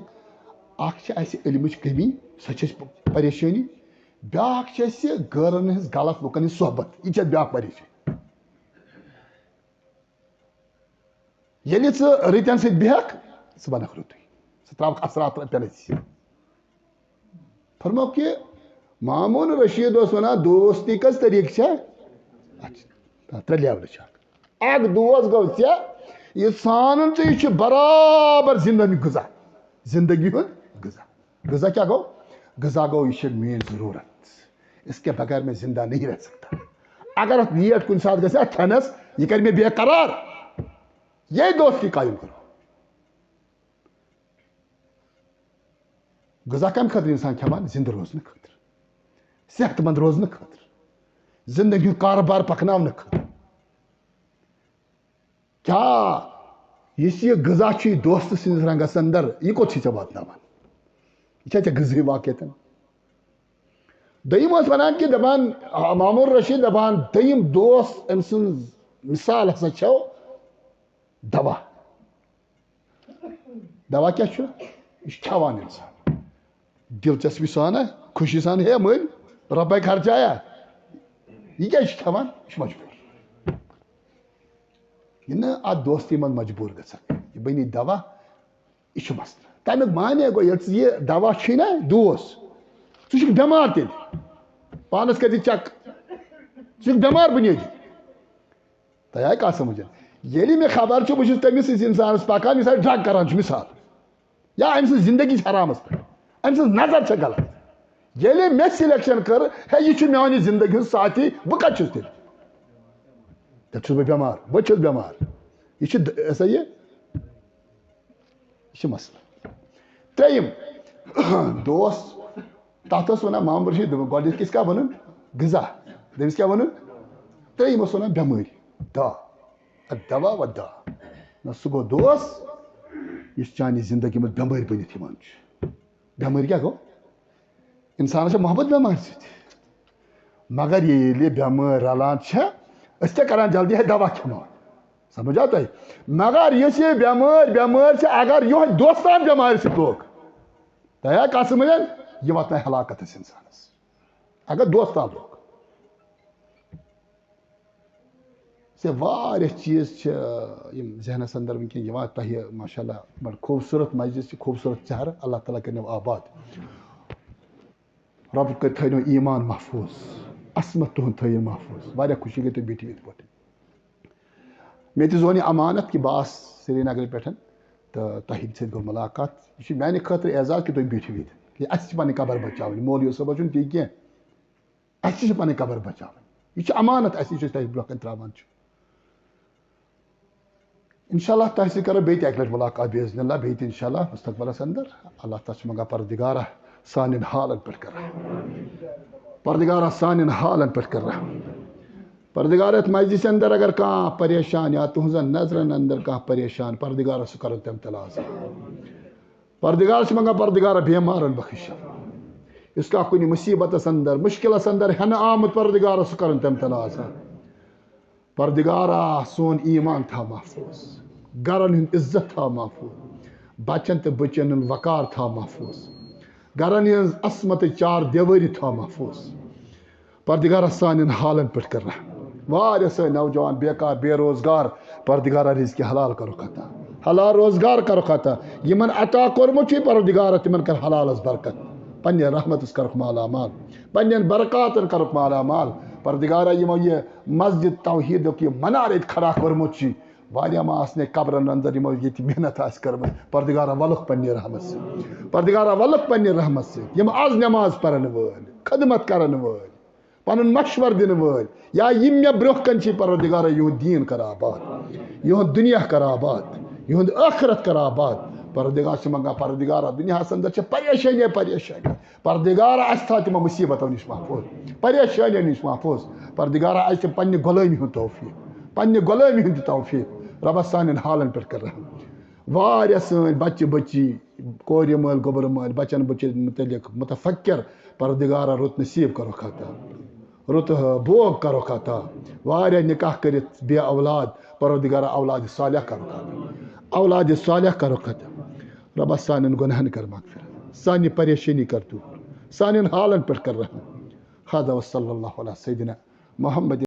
اکھ چھِ اسہِ علمٕچ کٔمی، سۄ چھِ اسہِ پریشٲنی، بیاکھ چھِ اسہِ غٲرن ہٕنٛز، غلط لُکن ہٕنٛز صحبت، یہِ چھِ اسہِ بیاکھ پریشٲنی۔ ییٚلہِ ژٕ رٕتٮ۪ن سۭتۍ بیٚہکھ، ژٕ بنکھ رُتُے، ژٕ ترٛاوکھ اثرات رۄپیَن أتھۍ۔ فرموو کہِ مامون رشید اوس ونان، دوستی کٔژ طریٖقہٕ چھےٚ؟ اچھا، ترٛےٚ لیولہٕ چھِ اکھ۔ اکھ دوس گوٚو ژےٚ، یہِ ژھانُن ژےٚ، یہِ چھُ برابر زندگی غذا، زندگی ہُنٛد غذا۔ غذا کیٛاہ گوٚو؟ غذا گوٚو، یہِ چھِ میٛٲنۍ ضروٗرت، اس کے بغیر میں زندہ نہیں رہ سکتا۔ اگر اتھ نیٹ کُنہِ ساتہٕ گژھِ اتھ کھٮ۪نس، یہِ کرِ مےٚ بے قرار۔ یے دوستی قٲیِم کرو۔ غذا کمہِ خٲطرٕ انسان کھٮ۪وان؟ زندٕ روزنہٕ خٲطرٕ، صحت مند روزنہٕ خٲطرٕ، زندگی ہُنٛد کارٕبار پکناونہٕ خٲطرٕ۔ کیٛاہ یُس یہِ غذا چھُ، یہِ دوست سٕنٛدِس رنٛگس اندر، یہِ کوٚت چھُے ژےٚ واتناوان؟ یہِ چھا ژےٚ غذہٕے واقعیتن؟ دوٚیِم اوس ونان کہِ دپان، آ، مامون رشید دپان، دوٚیِم دوست أمۍ سٕنٛز مثال ہسا چھو دوا۔ دوا کیٛاہ چھُ؟ یہِ چھُ کھٮ۪وان انسان۔ دلچسپی سان، خوشی سان، ہے مٔلۍ، رۄپے خرچایا۔ یہِ کیٛازِ چھُ کھٮ۪وان؟ یہِ چھُ مجبوٗر۔ یہِ نہٕ اتھ دوستی منٛز مجبوٗر گژھان۔ یہِ بنی دوا، یہِ چھُ مسلہٕ۔ تمیُک معنی گوٚو، ییٚلہِ ژٕ یہِ دوا چھُے نا دوس، ژٕ چھُکھ بٮ۪مار تیٚلہِ۔ پانس کٔرۍ زِ چیک، ژٕ چھُکھ بٮ۪مار بُنیٲدی۔ تۄہہِ آیہِ کتھ سمجھ؟ ییٚلہِ مےٚ خبر چھُ، بہٕ چھُس تٔمِس سٕنٛدِس انسانس پکان، یُس ڈرگ کران چھُ، مثال، یا أمۍ سٕنٛز زندگی چھِ حرامس پٮ۪ٹھ، أمۍ سٕنٛز نظر چھےٚ غلط۔ ییٚلہِ مےٚ سلیکشن کٔر، ہے، یہِ چھُ میانہِ زندگی ہُنٛد ساتھی، بہٕ کتہِ چھُس تیٚلہِ؟ تیٚلہِ چھُس بہٕ بٮ۪مار، بہٕ چھُس بٮ۪مار۔ یہِ چھُ د-، ہسا یہِ، یہِ چھُ مسلہٕ۔ ترٛیٚیِم، دوس، تَتھ اوس وَنان محمد رشیٖد، دوٚپُن، گۄڈٕنِچ کِس کیٛاہ وَنُن؟ غذا۔ دوٚیمِس کیٛاہ وَنُن؟ ترٛیٚیِم اوس وَنان بٮ۪مٲرۍ، دوا۔ الدوا والدوا۔ نہ، سُہ گوٚو دوس، یُس چانہِ زِندگی منٛز بٮ۪مٲرۍ بٔنِتھ یِوان چھُ۔ بٮ۪مٲرۍ کیٛاہ گوٚو؟ اِنسانَس چھےٚ محبت بٮ۪مارِ سۭتۍ۔ مگر ییٚلہِ بٮ۪مٲرۍ رَلان چھےٚ، أسۍ کیٛاہ کَران؟ جلدی ہے دوا کھٮ۪مو۔ سمجھ آو تۄہہِ؟ مگر یُس یہِ بٮ۪مٲرۍ، بٮ۪مٲرۍ چھِ، اگر یِہوٚے دوستان بٮ۪مارِ سۭتۍ لوٚگ، تۄہہِ آے کَتھ سمجھ؟ یہِ واتنایہِ ہلاکتس اِنسانس۔ اگر دوستان لوٚگ۔ ژےٚ واریاہ چیٖز چھِ، یِم ذہنس اندر وٕنکٮ۪ن یِوان تۄہہِ، ماشاءاللہ، بڑٕ خوٗبصوٗرت مجلس چھِ، خوٗبصوٗرت چہرٕ، اللہ تعالیٰ کٔرِنو آباد۔ رۄب کٔرۍ تھٲینو ایمان محفوٗظ، عصمت تُہُنٛد تھٲیِن محفوٗظ۔ واریاہ خوشی گٔے تُہۍ بِہِتھ یِتھ پٲٹھۍ۔ مےٚ تہِ زون یہِ امانت کہِ بہٕ آس سرینگرٕ پٮ۪ٹھ تہٕ تۄہہِ سۭتۍ گوٚو مُلاقات۔ یہِ چھُ میانہِ خٲطرٕ اعزاز کہِ تُہۍ بِہِو ییٚتہِ۔ کہِ اَسہِ چھِ پنٕنۍ قبر بچاوٕنۍ، مولوی صٲبَس چھُنہٕ تی کینٛہہ۔ اَسہِ تہِ چھِ پنٕنۍ قبر بچاوٕنۍ۔ یہِ چھُ امانت اَسہِ، یُس أسۍ تۄہہِ برونٛہہ کَنہِ ترٛاوان چھُ۔ انشاءاللہ تۄہہِ سۭتۍ کرو بیٚیہِ تہِ اَکہِ لَٹہِ مُلاقات باذن اللہ، بیٚیہِ تہِ انشاءاللہ مستقبلَس اندر۔ اللہ تعالیٰ چھِ منٛگان پروردگارہ سانٮ۪ن حالن پٮ۪ٹھ کر رحم۔ پروردگارہ سانٮ۪ن حالن پٮ۪ٹھ کر رحم۔ پروردگار، یَتھ مجلسہِ اندر اگر کانٛہہ پریشان یا تُہنٛزن نظرن اندر کانٛہہ پریشان، پروردگارہ سُہ کرن تَمہِ تل آزاد۔ پروردگار چھِ منٛگان، پروردگارہ بیمارن بخش۔ یُس کانٛہہ کُنہِ مُصیبتس اندر، مُشکلس اندر ہٮ۪نہٕ آمُت، پروردگارہ سُہ کرن تَمہِ تل آزاد۔ پروردگارا، سون ایمان تھاو محفوظ، گرن ہُنٛد عزت تھاو محفوظ، بچن تہٕ بچن ہُنٛد وقار تھاو محفوظ، گرن ہٕنٛز عصمت تہٕ چار دیوٲری تھاو محفوظ۔ پروردگارا، سانٮ۪ن حالن پٮ۪ٹھ کر رحم۔ واریاہ سٲنۍ نوجوان بیکار، بے روزگار، پروردگارا، رزقِ حلال کرُکھ عطا، حلال روزگار کرُکھ عطا۔ یِمن عطا کوٚرمُت چھُے پروردگارا، تِمن کر حلالس برکت، پننہِ رحمتس کرُکھ مالا مال، پننٮ۪ن برکاتن کرُکھ مالا مال۔ پروردگارا، یِمو یہِ مسجد توحیدُک یہِ منارٕ ییٚتہِ کھڑا کوٚرمُت چھُ، واریاہ ما آسنَے قبرن اندر یِمو ییٚتہِ محنت آسہِ کٔرمٕژ، پردگارا ولُکھ پننہِ رحمت سۭتۍ، پردگارا ولُکھ پننہِ رحمت سۭتۍ۔ یِم از نماز پرن وٲلۍ، خدمت کرن وٲلۍ، پنُن مشور دِنہٕ وٲلۍ، یا یِم مےٚ برونٛہہ کنہِ چھِ، پروردگارا یِہُنٛد دیٖن کر آباد، یِہُنٛد دُنیا کر آباد، یِہُنٛد ٲخرت کر آباد۔ پروردگار چھِ منٛگان، پروردگارا، دُنیاہس اندر چھِ پریشٲنی، پریشٲنی۔ پردگارا، اَسہِ تھاو تِمن مُصیٖبتو نِش محفوٗظ، پریشٲنیو نِش محفوٗظ۔ پردگارا، اَسہِ تِم پننہِ غلٲمی ہُنٛد توفیٖق، پننہِ غلٲمی ہُنٛد تہِ توفیٖق۔ رۄبا، سانٮ۪ن حالن پٮ۪ٹھ کر رحم۔ واریاہ سٲنۍ بچہِ بچی، کورِ مٲلۍ، گوٚبرٕ مٲلۍ، بچن بچن متعلق متفکر، پردگارا، رُت نصیٖب کرُکھ عطا، رُت بوگ کرُکھ عطا۔ واریاہ نکاح کٔرِتھ بے اولاد، پروردگارا، اولاد صالح کرُکھ عطا، اولاد صالح کرُکھ عطا۔ رۄبا، سانٮ۪ن گۄناہن کر مغفرت، سانہِ پریشٲنی کر دوٗر، سانٮ۪ن حالن پٮ۪ٹھ کر رحم۔ هذا وصلى الله على سيدنا محمد۔